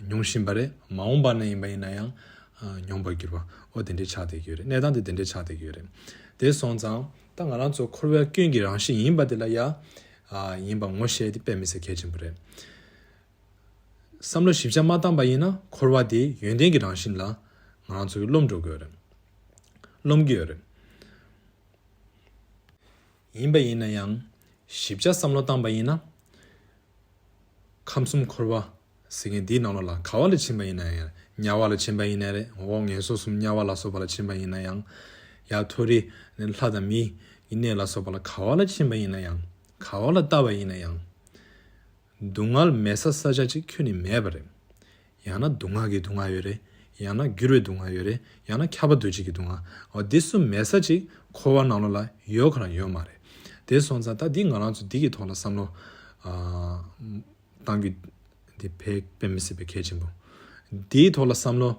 མྱོང་བཞིན་པ་རེད། མ་འོངས་པ་ན་ཡིན་པ་ཡིན་ན་ཡང་ཨ་མྱོང་བར་འགྱུར་བ། འོ་དེ་འདྲའི་ཆགས་བསྡད་ཀྱི་ཡོད་རེད། གནས་སྟངས་དེ་དེ་འདྲའི་ཆགས་བསྡད་ཀྱི་ཡོད་རེད། དེ་སོང་ཙང་ད་ང་རང་ཚོ་འཁོར་བའི་སྐྱོན་གྱི་རང་བཞིན་ཡིན་པ་དེ་ལ་ཡང་ཨ་ཡིན་པ་ངོ་ཤེས་དེ་དཔེ་མི་སྲིད་གལ་ཆེན་པོ་རེད། བསམ་བློ་ཞིབ་ཆ་མ་བཏང་པ་ཡིན་ན་འཁོར་བ་དེ་ཡོན་ཏན་གྱི་རང་བཞིན་ལ་ང་རང་ཚོ་གི་རློམ་འགྲོ་གི་ཡོད་རེད། རློམ་གྱི་ཡོད་རེད། ཡིན་པ་ཡིན་ན་ཡང་ཞིབ་ཆ་བསམ་བློ་བཏང་པ་ཡིན་ན། ཁམས་གསུམ་འཁོར་བ་ཟེར་མཁན་འདིའི་ནང་ལོགས་ལ་ག་བ་ལ་ཕྱིན་པ་ཡིན་ན་ཡང་། དམྱལ་བ་ལ་ཕྱིན་པ་ཡིན་ན་རེད། འོ་ངན་སོང་གསུམ་དམྱལ་བ་ལ་སོགས་པ་ལ་ཕྱིན་པ་ཡིན་ན་ཡང་། ཡང་མཐོ་རིས་ནས་ལྷ་དང་མི་ཡི་གནས་ལ་སོགས་པ་ལ་ག་བ་ལ་ཕྱིན་པ་ཡིན་ན་ཡང་། ག་བ་ལ་བལྟ་བ་ཡིན་ན་ཡང་། སྡུག་བསྔལ་མེད་ས་ས་ཆ་གཅིག་ཁྱོན་ནས་མེད་པ་རེད། ཡང་ན་སྡུག་བསྔལ་གྱི་སྡུག་བསྔལ་ཡོད་རེད། ཡང་ན་འགྱུར་བའི་སྡུག་བསྔལ་ཡོད་རེད། ཡང་ན་ཁྱབ་པ་འདུ་བྱེད་ཀྱི་སྡུག་བསྔལ། འོ་འདི་གསུམ་མེད་ས་གཅིག་འཁོར་བ་ནང་ལོགས་ལ་ཡོད་ག་རང་ཡོད་མ་རེད། དེ་སོང་ཙང་ད་འདི་ང་རང་ཚོ་འདི་གི་ཐོག་ལ་བསམ་བློ་ཨ་བཏང་རྒྱུ་འདི་དཔེ་དཔེ་མི་སྲིད་པའི་གལ་ཆེན་པོ། འདིའི་ཐོག་ལ་བསམ་བློ་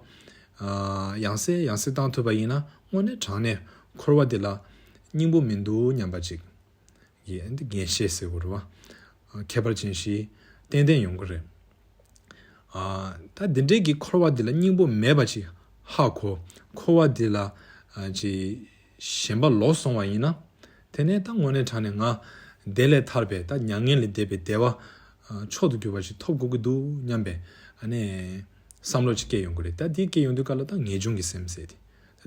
ཨ་ཡང་སེ་ཡང་སེ་བཏང་ཐུབ་པ་ཡིན་ན་དངོས་གནས་དྲང་གནས་འཁོར་བ་འདི་ལ་སྙིང་པོ་མི་འདུག་སྙམ་པ་ཅིག་ཡིན། འདི་རྒན་ཤེས་ཟེར་དགོས་རེད་བ། ཁྱད་པར་ཅན་ཞིག་ཏན་ཏན་ཡོང་གི་རེད། ཨ་ད་འདི་འདྲའི་གི་འཁོར་བ་འདི་ལ་སྙིང་པོ་མེད་པ་ཅིག་ཧ་གོ། འཁོར་བ་འདི་ལ་ཨ་ཅིག་ཞེན་པ་ལོག་སོང་བ་ཡིན་ན། དེ་ནས་ད་དངོས་གནས་དྲང་གནས་ང་བདེ་ལས་ཐར་པའི་ད་མྱ་ངན་ལས་འདས་པའི་བདེ་བ་ཨ་མཆོག་ཏུ་གྱུར་པ་ཞིག་ཐོབ་དགོས་ཀྱི་འདུག་སྙམ་པའི་ཨ་ནི་བསམ་བློ་ཅིག་སྐྱེ་ཡོང་གི་རེད། ད་འདི་སྐྱེ་ཡོང་དུས་ག་ལ་ད་ངེས་འབྱུང་གི་སེམས་ཟེར་དེ།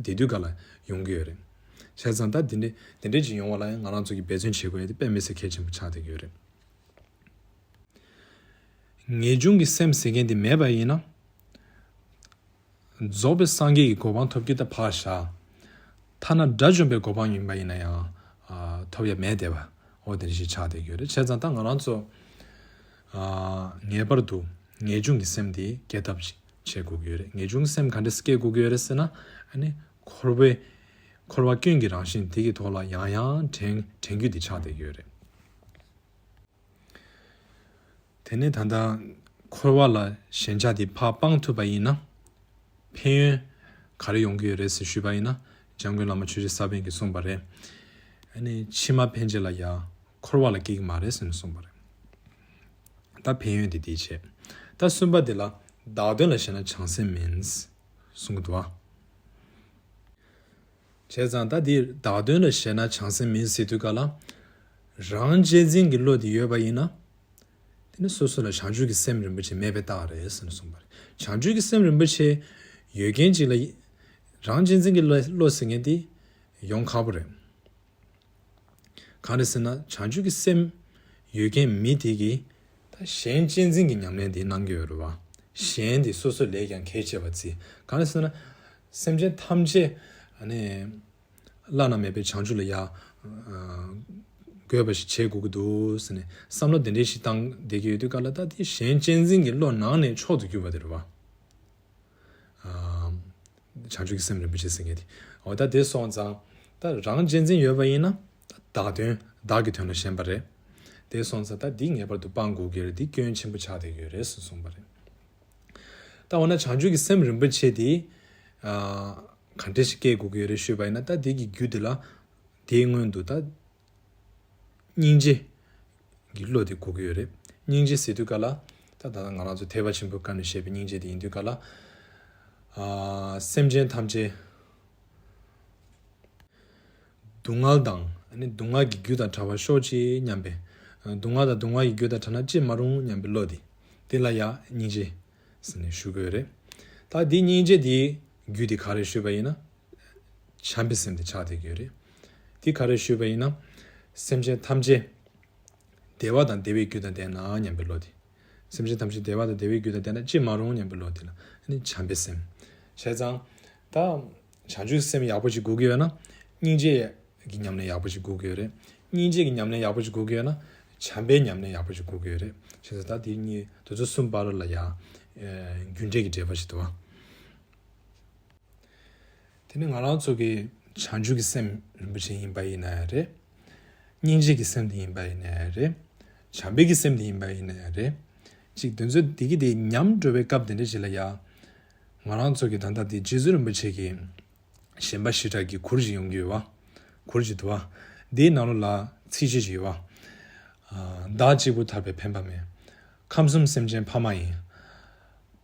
ད་དེ་དུས་ག་ལ་ཡོང་གི་ཡོད་རེད། བྱས་ཙང་ད་དེ་འདྲ་དེ་འདྲ་ཅིག་ཡོང་བ་ལ་ཡང་ང་རང་ཚོ་གིས་འབད་བརྩོན་བྱེད་དགོས་ཡ་དེ་དཔེ་མི་སྲིད་གལ་ཆེན་པོ་ཆགས་བསྡད་ཀྱི་ཡོད་རེད། ངེས་འབྱུང་གི་སེམས་ཟེར་མཁན་དེ་མེད་པ་ཡིན་ན། རྫོགས་པའི་སངས་རྒྱས་ཀྱི་གོ་འཕང་ཐོབ་རྒྱུ་ད་ཕར་བཞག་ཐ་ན་དགྲ་བཅོམ་པའི་གོ་འཕང་ཡིན་པ་ཡིན་ན་ཡང་ཨ་ཐོབ་ཡ་མེད་བསྡད་པ། འོ་དེ་འདྲ་ཞིག་ཆགས་བསྡད་ཀྱི་ཡོད་རེད། བྱས་ཙང་ད་ང་རང་ཚོ་ཨ་ངེས་པར་དུ་ངེས་འབྱུང་གི་སེམས་དེ་སྐྱེ་ཐབས་ཤིག་བྱེད་དགོས་ཀྱི་ཡོད་རེད། ངེས་འབྱུང་གི་སེམས་ག་འདྲས་སྐྱེ་དགོས་ཀྱི་ཡོད་རེད་ཟེར་ན། ཨ་ནི་འཁོར་བའི་འཁོར་བ་སྐྱོན་གྱི་རང་བཞིན་དེ་གི་ཐོག་ལ་ཡང་ཡང་དྲན་དྲན་རྒྱུ་དེ་ཆགས་བསྡད་ཀྱི་ཡོད་རེད། དེ་ནས་ད་ལྟ་འཁོར་བ་ལ་ཞེན་ཆགས་དེ་ཕར་སྤང་ཐུབ་པ་ཡིན་ན། ཕན་ཡོན་ག་རེ་ཡོང་གི་ཡོད་རེད་ཟེར་ཞུས་པ་ཡིན་ན། འཇམ་མགོན་བླ་མ་ཆོས་རྗེ་ས་པཎ་གྱིས་གསུངས་པ་རེད། ཨ་ནི་ཕྱི་མ་ཕན་ཆད་ལ་ཡང་འཁོར་བ་ལ་སྐྱེ་གི་མ་རེད་ཟེར་ནས་གསུངས་པ་རེད། ད་ཕན་ཡོན་དེ་དེའི་ཆེད། ད་གསུམ་པ་དེ་ལ་བདག་དོན་ལ་ཞེན་ན་བྱང་སེམས་མིན་གསུང་གི་འདུག་བ། བྱས་ཙང་ད་འདིར་བདག་དོན་ལ་ཞེན་ན་བྱང་སེམས་མིན་ཟེར་དུས་ག་ལ། རང་གཅེས་འཛིན་གྱི་བློ་དེ་ཡོད་པ་ཡིན་ན། དེ་ནི་སོ་སོ་ལ་བྱང་ཆུབ་ཀྱི་སེམས་རིན་པོ་ཆེ་མེད་པའི་རྟགས་རེད་ཟེར་ནས་གསུངས་པ་རེད། བྱང་ཆུབ་ཀྱི་སེམས་རིན་པོ་ཆེ་ཡོད་མཁན་ཅིག་ལ། རང་གཅེས་འཛིན་གྱི་བློ་བློ་ཟེར་མཁན་དེ་ཡོང་ཁག་པོ་རེད། གང་རེད་ཟེར་ན་བྱང་ཆུབ་ཀྱི་སེམས་ཡོད་མཁན་མི་དེ་གིས་ད་གཞན་གཅེས་འཛིན་གྱི་ཉམས་ལེན་དེ་གནང་གི་ཡོད་རེད་བ། གཞན་དེ་སོ་སོ་ལས་ཀྱང་གལ་ཆེ་བར་བརྩི། གང་རེད་ཟེར་ན། སེམས་ཅན་ཐམས་ཅད་ཨ་ནི་བླ་ན་མེད་པའི་བྱང་ཆུབ་ལ་ཡར་འགོད་པ་ཞིག་བྱེད་དགོས་ཀྱི་འདུག་ཟེར་ནས་བསམ་བློ་དེ་འདྲ་ཞིག་བཏང་བསྡད་ཀྱི་ཡོད་དུས་ག་ལ། ད་དེ་གཞན་གཅེས་འཛིན་གྱི་བློ་ནང་ནས་མཆོག་ཏུ་གྱུར་པ་དེ་རེད་བ། ཨ་བྱང་ཆུབ་ཀྱི་སེམས་རིན་པོ་ཆེ་ཟེར་མཁན་དེ། འོ་ད་དེ་སོང་ཙང་ད་རང་གཅེས་འཛིན་ཡོད་པ་ཡིན་ན་ད་བདག་དོན་བདག་གི་དོན་ལ་ཞེན་པ་རེད། དེ་སོང་ཙང་ད་འདི་ངེས་པར་དུ་སྤང་དགོས་ཀྱི་རེད། འདི་སྐྱོན་ཆེན་པོ་ཆགས་བསྡད་ཡོད་རེད་ཟེར་གསུངས་པ་རེད། ད་འོ་ན་བྱང་ཆུབ་ཀྱི་སེམས་རིན་པོ་ཆེ་དེ་ཨ་ག་འདྲ་ཞིག་སྐྱེ་དགོས་ཀྱི་ཡོད་རེད་ཞུས་པ་ཡིན་ན། ད་དེ་གི་རྒྱུ་དེ་ལ་དེའི་སྔོན་དུ་ད། སྙིང་རྗེ་གི་བློ་དེ་དགོས་ཀྱི་ཡོད་རེད། སྙིང་རྗེ་ཟེར་དུས་ག་ལ། ད་ད་ལྟ་ང་རང་ཚོ་ཐེག་པ་ཆེན་པོའི་བཀའ་ནས་བཤད་པའི་སྙིང་རྗེ་དེ་ཡིན་དུས་ག་ལ། ཨ་སེམས་ཅན་ཐམས་ཅད་སྡུག་བསྔལ་དང་ཨ་ནི་སྡུག་བསྔལ་གྱི་རྒྱུ་དང་བྲལ་བར་ཤོག་ཅིག་སྙམ་པའི། སྡུག་བསྔལ་དང་སྡུག་བསྔལ་གྱི་རྒྱུ་དང་བྲལ་ན་ཅི་མ་རུང་སྙམ་པའི་བློ་དེ། དེ་ལ་ཡང་སྙིང་རྗེ་ཟེར་ནས་ཞུ་དགོས་རེད། ད་འདི་སྙིང་རྗེ་དེའི་རྒྱུ་དེ་ག་རེ་ཞུས་པ་ཡིན་ན། བྱམས་པའི་སེམས་དེ་ཆགས་བསྡད་ཀྱི་ཡོད་རེད། དེ་ག་རེ་ཞུས་པ་ཡིན་ན། སེམས་ཅན་ཐམས་ཅད་བདེ་བ་དང་བདེ་བའི་རྒྱུ་དང་ལྡན་ན་སྙམ་པའི་བློ་དེ། སེམས་ཅན་ཐམས་ཅད་བདེ་བ་དང་བདེ་བའི་རྒྱུ་དང་ལྡན་ན་ཅི་མ་རུང་སྙམ་པའི་བློ་དེ་ལ་ནི་བྱམས་པའི་སེམས། བྱས་ཙང་ད་བྱང་ཆུབ་སེམས་ཡག་པོ་ཞིག་དགོས་ཀྱི་ཡོད་ན་སྙིང་རྗེ་གི་ཉམས་ལེན་ཡག་པོ་ཞིག་དགོས་ཀྱི་ཡོད་རེད། སྙིང་རྗེ་གི་ཉམས་ལེན་ཡག་པོ་ཞིག་དགོས་ཀྱི་ཡོད་ན་ བྱམས་པའི་ཉམས་ལེན་ཡག་པོ་ཞིག་དགོས་ཀྱི་ཡོད་རེད། བྱས་ཙང་ད་དེ་གཉིས་དེ་ཚོ་གསུམ་བར་ལ་ཡང་རྒྱུ་འབྲས་ཀྱི་འབྲེལ་བ་ཞིག་འདུག་བ། དེ་ནི་ང་རང་ཚོ་གི་བྱང་ཆུབ་ཀྱི་སེམས་རིན་པོ་ཆེ་ཡིན་པ་ཡིན་ན་ཡང་རེད། སྙིང་རྗེ་གི་སེམས་དེ་ཡིན་པ་ཡིན་ན་ཡང་རེད། བྱམས་པའི་གི་སེམས་དེ་ཡིན་པ་ཡིན་ན་ཡང་རེད། ཅིག་དེ་ཚོ་དེ་གི་དེ་ཉམས་འགྲོ་བའི་སྐབས་དེ་འདྲ་ཞིག་ལ་ཡང་། ང་རང་ཚོ་གི་ད་ལྟ་དེ་རྗེ་བཙུན་རིན་པོ་ཆེ་གི་ཞེན་པ་ཞི་དྲག་གི་གུར་ཞིག་ཡོང་གི་ཡོད་བ། གུར་ཞིག་འདུག་བ། དེའི་ནང་ལོགས་ལ་ཚིགས་བཅད་ཞིག་ཡོད་བ། བདག་གཅིག་པུ་ཐར་པའི་ཕན་པ་མེད། ཁམས་གསུམ་སེམས་ཅན་ཕ་མ་ཡིན།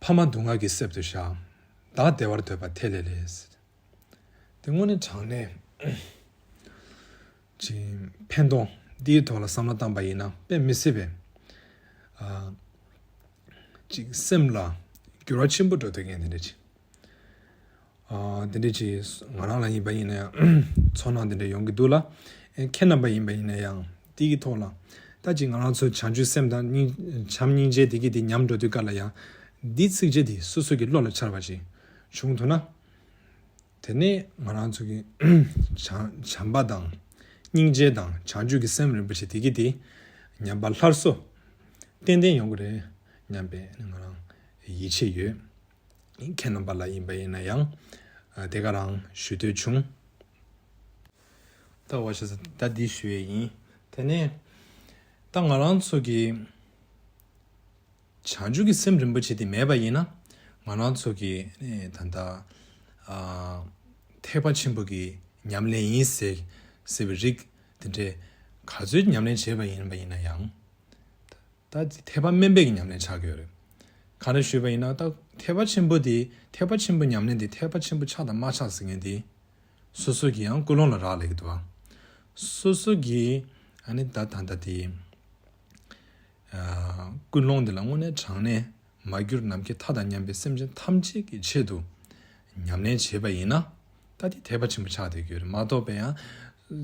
ཕ་མ་སྡུག་བསྔལ་གྱིས་གསེབ་ཏུ་བཞག། བདག་བདེ་བར་འདོད་པ་ཐེ་ལེ་ལེ། དེ་དངོས་གནས་དྲང་གནས་ཅིག་ཕན་ཐོགས་འདིའི་ཐོག་ལ་བསམ་བློ་བཏང་པ་ཡིན་ན་དཔེ་མི་སྲིད་པའི་ཨ་ཅིག་སེམས་ལ་འགྱུར་བ་ཆེན་པོ་འགྲོ་ཐུབ་མཁན་དེ་འདྲ་ཅིག་ཨ་དེ་འདྲ་ཅིག་ང་རང་ལ་ཡིན་པ་ཡིན་ན་ཡང་ཚོར་སྣང་དེ་འདྲ་ཡོང་གི་འདུག་ལ། ཨེ་ཁྱེད་རྣམ་པ་ཡིན་པ་ཡིན་ན་ཡང་དེ་གི་ཐོག་ལ་ད་ཅིག་ང་རང་ཚོ་བྱང་ཆུབ་སེམས་དང་སྙིང་བྱམས་སྙིང་རྗེ་དེ་གི་དེ་ཉམས་འགྲོ་དུས་སྐབས་ལ་ཡང་འདི་ཚིགས་བཅད་དེ་སོ་སོ་གི་བློ་ལ་འཆར་བ་ཅིག་བྱུང་ཐུབ་ན། དེ་ནས་ང་རང་ཚོ་གི་བྱམས་བྱམས་པ་དང་སྙིང་རྗེ་དང་བྱང་ཆུབ་ཀྱི་སེམས་རིན་པོ་ཆེ་དེ་གི་དེ་ཉམས་པ་སླར་གསོ་ཏན་ཏན་ཡོང་གི་རེད་སྙམ་པའི་ང་རང་ཡིད་ཆེས་ཡོད། ཁྱེད་རྣམ་པ་ལ་ཡིན་པ་ཡིན་ན་ཡང་དེ་ག་རང་ཞུ་འདོད་བྱུང་། ད་འོ་ཞེས་ད་འདི་ཞུ་ཡས་ཡིན། དེ་ནས་ད་ང་རང་ཚོ་གི་བྱང་ཆུབ་ཀྱི་སེམས་རིན་པོ་ཆེ་དེ་མེད་པ་ཡིན་ན། ང་རང་ཚོ་གི་ཨེ་ད་ལྟ་ཨ་ཐེག་པ་ཆེན་པོ་གི་ཉམས་ལེན་ཡིན་ཟེར་ཟེར་བའི་རིགས་དེ་འདྲས་ག་ཚོད་ཉམས་ལེན་བྱས་པ་ཡིན་པ་ཡིན་ན་ཡང་། ད་ཐེག་པ་དམན་པའི་གི་ཉམས་ལེན་ཆགས་ཀྱི་ཡོད་རེད། ག་རེ་ཞུས་པ་ཡིན་ན་ད་ཐེག་པ་ཆེན་པོ་དེ་ཐེག་པ་ཆེན་པོ་ཉམས་ལེན་དེ་ཐེག་པ་ཆེན་པོ་ཆགས་དང་མ་ཆགས་ཟེར་མཁན་དེ། སོ་སོ་གི་ཡང་ཀུན་སློང་ལ་རག་ལས་ཀྱི་འདུག་བ། སོ་སོ་གི་ཨ་ནི་ད་ད་ལྟ་དེ་ཨ་ཀུན་སློང་འདི་ལ་དངོས་གནས་དྲང་གནས་མ་གྱུར་ནམ་མཁའི་མཐའ་དང་མཉམ་པའི་སེམས་ཅན་ཐམས་ཅད་ཀྱི་ཆེད་དུ་ཉམས་ལེན་བྱས་པ་ཡིན་ན། ད་དེ་ཐེག་པ་ཆེན་པོ་ཆགས་བསྡད་ཀྱི་ཡོད་རེད་མ་གཏོགས་པའི་ཡང་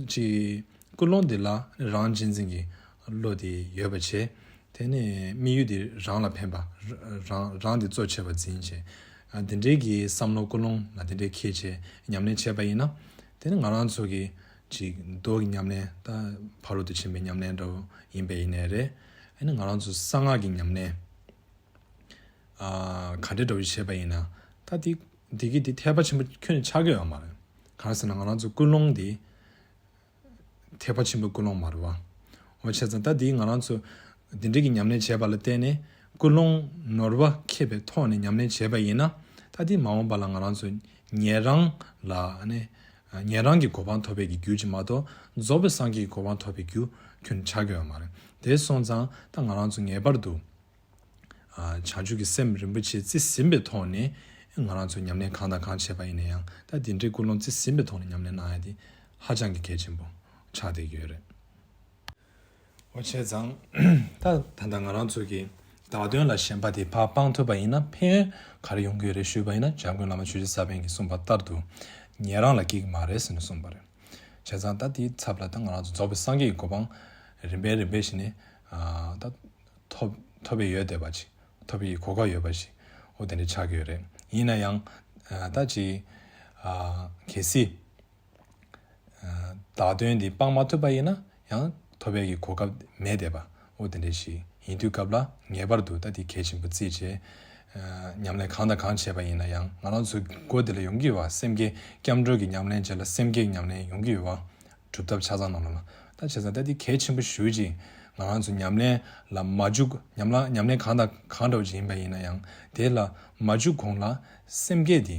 ཅིག་ཀུན་སློང་འདི་ལ་རང་གཅེས་འཛིན་གྱི་བློ་དེ་ཡོད་པ་བྱས། དེ་ནས་དམིགས་ཡུལ་དེ་རང་ལ་ཕན་པ། རང་རང་དེ་གཙོ་ཆེ་བ་འཛིན་བྱས། ཨ་དེ་འདྲའི་གི་བསམ་བློ་ཀུན་སློང་ལ་དེ་འདྲའི་འཁྱེར་བྱས་ཉམས་ལེན་བྱས་པ་ཡིན་ན། དེ་ནི་ང་རང་ཚོ་གི་ཅིག་མདོ་གི་ཉམས་ལེན་ད་ཕ་རོལ་ཏུ་ཕྱིན་པའི་ཉམས་ལེན་འདྲ་བོ་ཡིན་པ་ཡིན་ནའི་རེད། ཨ་ནི་ང་རང་ཚོ་གསང་སྔགས་ཀྱི་ཉམས་ལེན་ཨ་ག་འདྲའི་འདྲ་བོ་ཞིག་བྱས་པ་ཡིན་ན། ད་དེ་དེ་གི་དེ་ཐེག་པ་ཆེན་པོ་ཁྱོན་ནས་ཆགས་ཀྱི་ཡོད་མ་རེད། གང་ཟེར་ན་ང་རང་ཚོ་ཀུན་སློང་དེ། ཐེག་པ་ཆེན་པོའི་ཀུན་སློང་མ་རེད་བ། འོ་བྱས་ཙང་ད་འདི་ང་རང་ཚོ་འདི་འདྲའི་གི་ཉམས་ལེན་བྱས་པ་ལ་བརྟེན་ནས་ཀུན་སློང་ནོར་བ་མཁས་པའི་ཐོག་ནས་ཉམས་ལེན་བྱས་པ་ཡིན་ན། ད་འདི་མ་འོངས་པ་ལ་ང་རང་ཚོ་ཉན་རང་ལ་ཨ་ནི་ཉན་རང་གི་གོ་འཕང་ཐོབ་པའི་གི་རྒྱུ་ཅིག་མ་གཏོགས་རྫོགས་པའི་སངས་རྒྱས་ཀྱི་གོ་འཕང་ཐོབ་པའི་རྒྱུ་ཁྱོན་ཆགས་ཀྱི་ཡོད་མ་རེད། དེ་སོང་ཙང་ད་ང་རང་ཚོ་ངེས་པར་དུ། བྱང་ཆུབ་ཀྱི་སེམས་རིན་པོ་ཆེ་རྩིས་ཟིན་པའི་ཐོག་ནས་ང་རང་ཚོས་ཉམས་ལེན་གང་དང་གང་བྱས་པ་ཡིན་ན་ཡང་ད་དེ་འདྲའི་ཀུན་སློང་རྩིས་ཟིན་པའི་ཐོག་ནས་ཉམས་ལེན་གནང་ཡ་དེ་ཧ་ཅང་གི་གལ་ཆེན་པོ་ཆགས་བསྡད་ཀྱི་ཡོད་རེད། འོ་བྱས་ཙང་ད་ད་ལྟ་ང་རང་ཚོ་གི་བདག་དོན་ལ་ཞེན་པ་དེ་ཕར་སྤང་ཐུབ་པ་ཡིན་ན་ཕན་ཡོན་ག་རེ་ཡོང་གི་ཡོད་རེད་ཞུས་པ་ཡིན་ན། འཇམ་མགོན་བླ་མ་ཆོས་རྗེ་ས་པཎ་གྱིས་གསུངས་པ་ལྟར་དུ་ཉན་རང་ལ་སྐྱེ་གི་མ་རེད་ཟེར་ནས་གསུངས་པ་རེད། བྱས་ཙང་ད་དེའི་ཚབ་ལ་ད་ང་རང་ཚོ་རྫོགས་པའི་སངས་རྒྱས་ཀྱི་གོ་འཕང་རིམ་པས་རིམ་པས་བྱས་ནས་ད། ཐོབ་ཐོབ་པའི་ཡོད་བསྡད་པ་ཅིག་ཐོབ་པའི་གོ་སྐབས་ཡོད་པ་ཞིག་འོ་དེ་འདྲ་ཆགས་ཀྱི་ཡོད་རེད། ཡིན་ན་ཡང་ཨ་ད་ཅིག་ཨ་གལ་སྲིད་ཨ་བདག་དོན་འདི་སྤང་མ་ཐུབ་པ་ཡིན་ན་ཡང་ཐོབ་པའི་གི་གོ་སྐབས་མེད་བསྡད་པ་འོ་དེ་འདྲ་ཞིག་ཡིན་དུས་སྐབས་ལ་ངེས་པར་དུ་ད་དེ་གལ་ཆེན་པོ་བརྩིས་བྱས་ཨ་ཉམས་ལེན་གང་དང་གང་བྱས་པ་ཡིན་ན་ཡང་ང་རང་ཚོའི་སྒོ་དེ་ལ་ཡོང་གི་ཡོད་པ། སེམས་བསྐྱེད་སྐྱབས་འགྲོ་གི་ཉམས་ལེན་བྱས་ལ་སེམས་བསྐྱེད་ཉམས་ལེན་ཡོང་གི་ཡོད་པ། གྲུབ་ཐོབ་ཆ་ཚང་ནང་ལོགས་ལ། ད་བྱས་ཙང་ད་འདི་གལ་ཆེན་པོ་ཞེ་པོ་ཅིག་ང་རང་ཚོ་ཉམས་ལེན་ལ་མ་འཇུག་ཉམས་ལ་ཉམས་ལེན་གང་དང་གང་འདྲ་བོ་ཅིག་ཡིན་པ་ཡིན་ན་ཡང་དེ་ལ་མ་འཇུག་གོང་ལ་སེམས་བསྐྱེད་དེ་